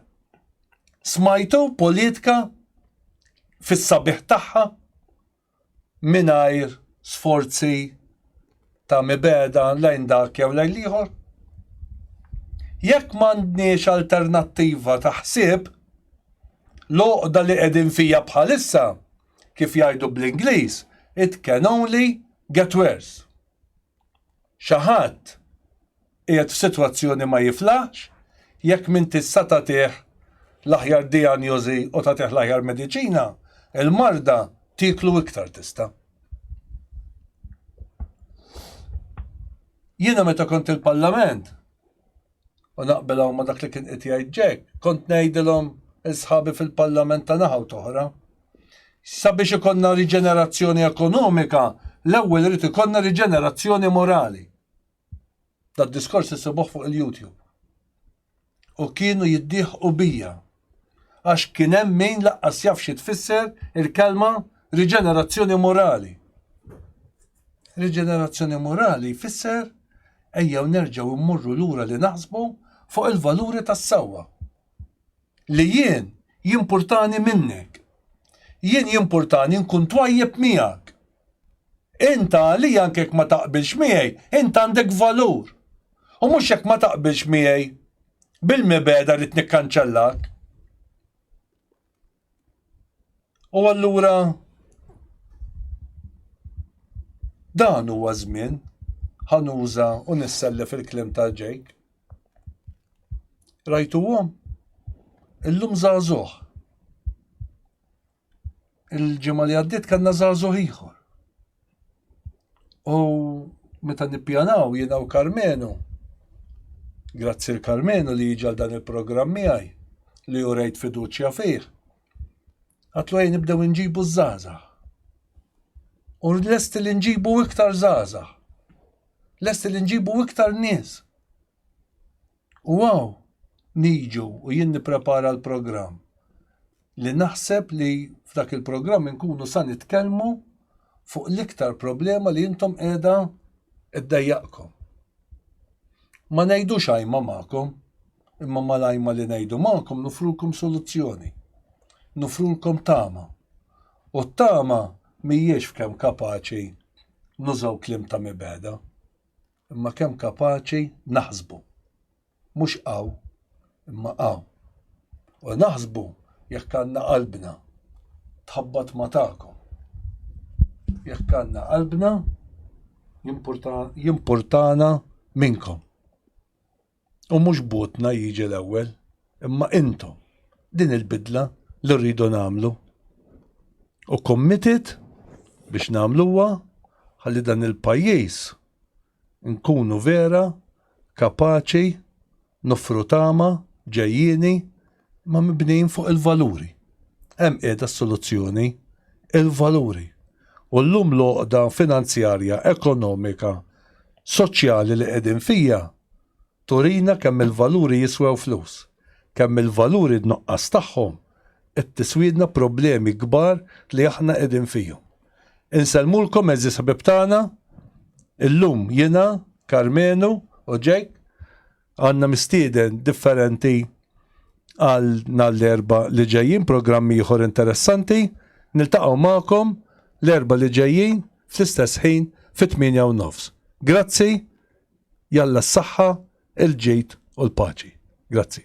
Smajtu politika fis-sabiħ tagħha mingħajr sforzi ta' mibegħda lejn dak jew lejn l-ieħor? Jekk m'għandniex alternattiva ta' ħsieb, l-għoqda li qegħdin fija bħalissa, kif jgħidu bl-Ingliż, it can only get worse. Xi ħadd qiegħed f'sitwazzjoni ma jiflaħx, Jekk m'intix sa tagħtih l-aħjar dijanjosi u tagħtih l-aħjar mediċina, il-marda tieklu iktar tista'. Jiena meta kont il-Parlament, u naqbel hawn ma' dak li kien qed jgħid Jack, kont ngħidilhom il-sħabi fil-Parlament ta' naħa u toħra. Sabiex ikollna riġenerazzjoni ekonomika, l-ewwel irid ikollna riġenerazzjoni morali. Dat diskors issibuh fuq il-YouTube. U kienu jiddieħqu bija. Għax kien hemm min laqqas jaf xi tfisser il-kelma riġenerazzjoni morali. Riġenerazzjoni morali jfisser ejjew nerġgħu mmorru lura li naħsbu fuq il-valuri tas-sewwa. Li jien jimpurtani minnek. Jien jimpurtani nkun twajjeb miegħek. Int għalija anke jekk ma taqbilx miegħi, int għandek valur. U mhux jekk ma taqbilx miegħi bil-mibegħda rrid nikkanċellak. U allura dan huwa żmien ħa nuża u nissellef il-kliem ta' Jake. Rajtuhom? Illum żagħżugħ. Il-ġimgħa li għaddiet kellna żagħżugħ ieħor. U meta nippjanaw jiena u Karmenu, grazzi l Karmenu li jiġi għal dan il-programm miegħi li urejt fiduċja fih. Għatlu ejja nibdew inġibu ż-żgħażagħ. U lesti li nġibu iktar żgħażagħ. Lesti li nġibu iktar nies. U hawn niġu u jien nipprepara l-programm li naħseb li f'dak il-programm inkunu sa nitkellmu fuq l-iktar problema li intom qiegħda iddejjaqkom. Ma ngħidux għajma magħkom, imma mal-għajma li ngħidu magħkom nofrulkom soluzzjoni. Nofrulkom tama. U t-tama mhijiex f'kemm kapaċi nużaw kliem ta' mibegħda. Imma kemm kapaċi naħsbu. Mhux hawn, imma hawn. U naħsbu jekk għandna qalbna tħabbat ma' tagħkom. Jekk għandna qalbna jimpurtana minnkom. U mhux butna jiġi l-ewwel, imma intom. Din il-bidla li rridu nagħmlu. U committed biex nagħmluha ħalli dan il-pajjiż nkunu vera kapaċi noffru tama ġejjieni ma mibnijin fuq il-valuri. Hemm qiegħda s-soluzzjoni, il-valuri. U llum l-għoqda finanzjarja, ekonomika, soċjali li qegħdin fija turina kemm il-valuri jiswew flus, kemm il-valuri n-nuqqas tagħhom qed tiswielna problemi kbar li aħna qegħdin fihom. Insellmulkom għeżież ħbieb tagħna, illum jiena, Karmenu u Jake għandna mistieden differenti għal nhar l-Erbgħa li ġejjin programm ieħor interessanti. Niltaqgħu magħkom l-Erbgħa li ġejjin fl-istess ħin fit-8 u nofs. Grazzi, jalla s-saħħa, il-ġid u l-paċi. Grazzi.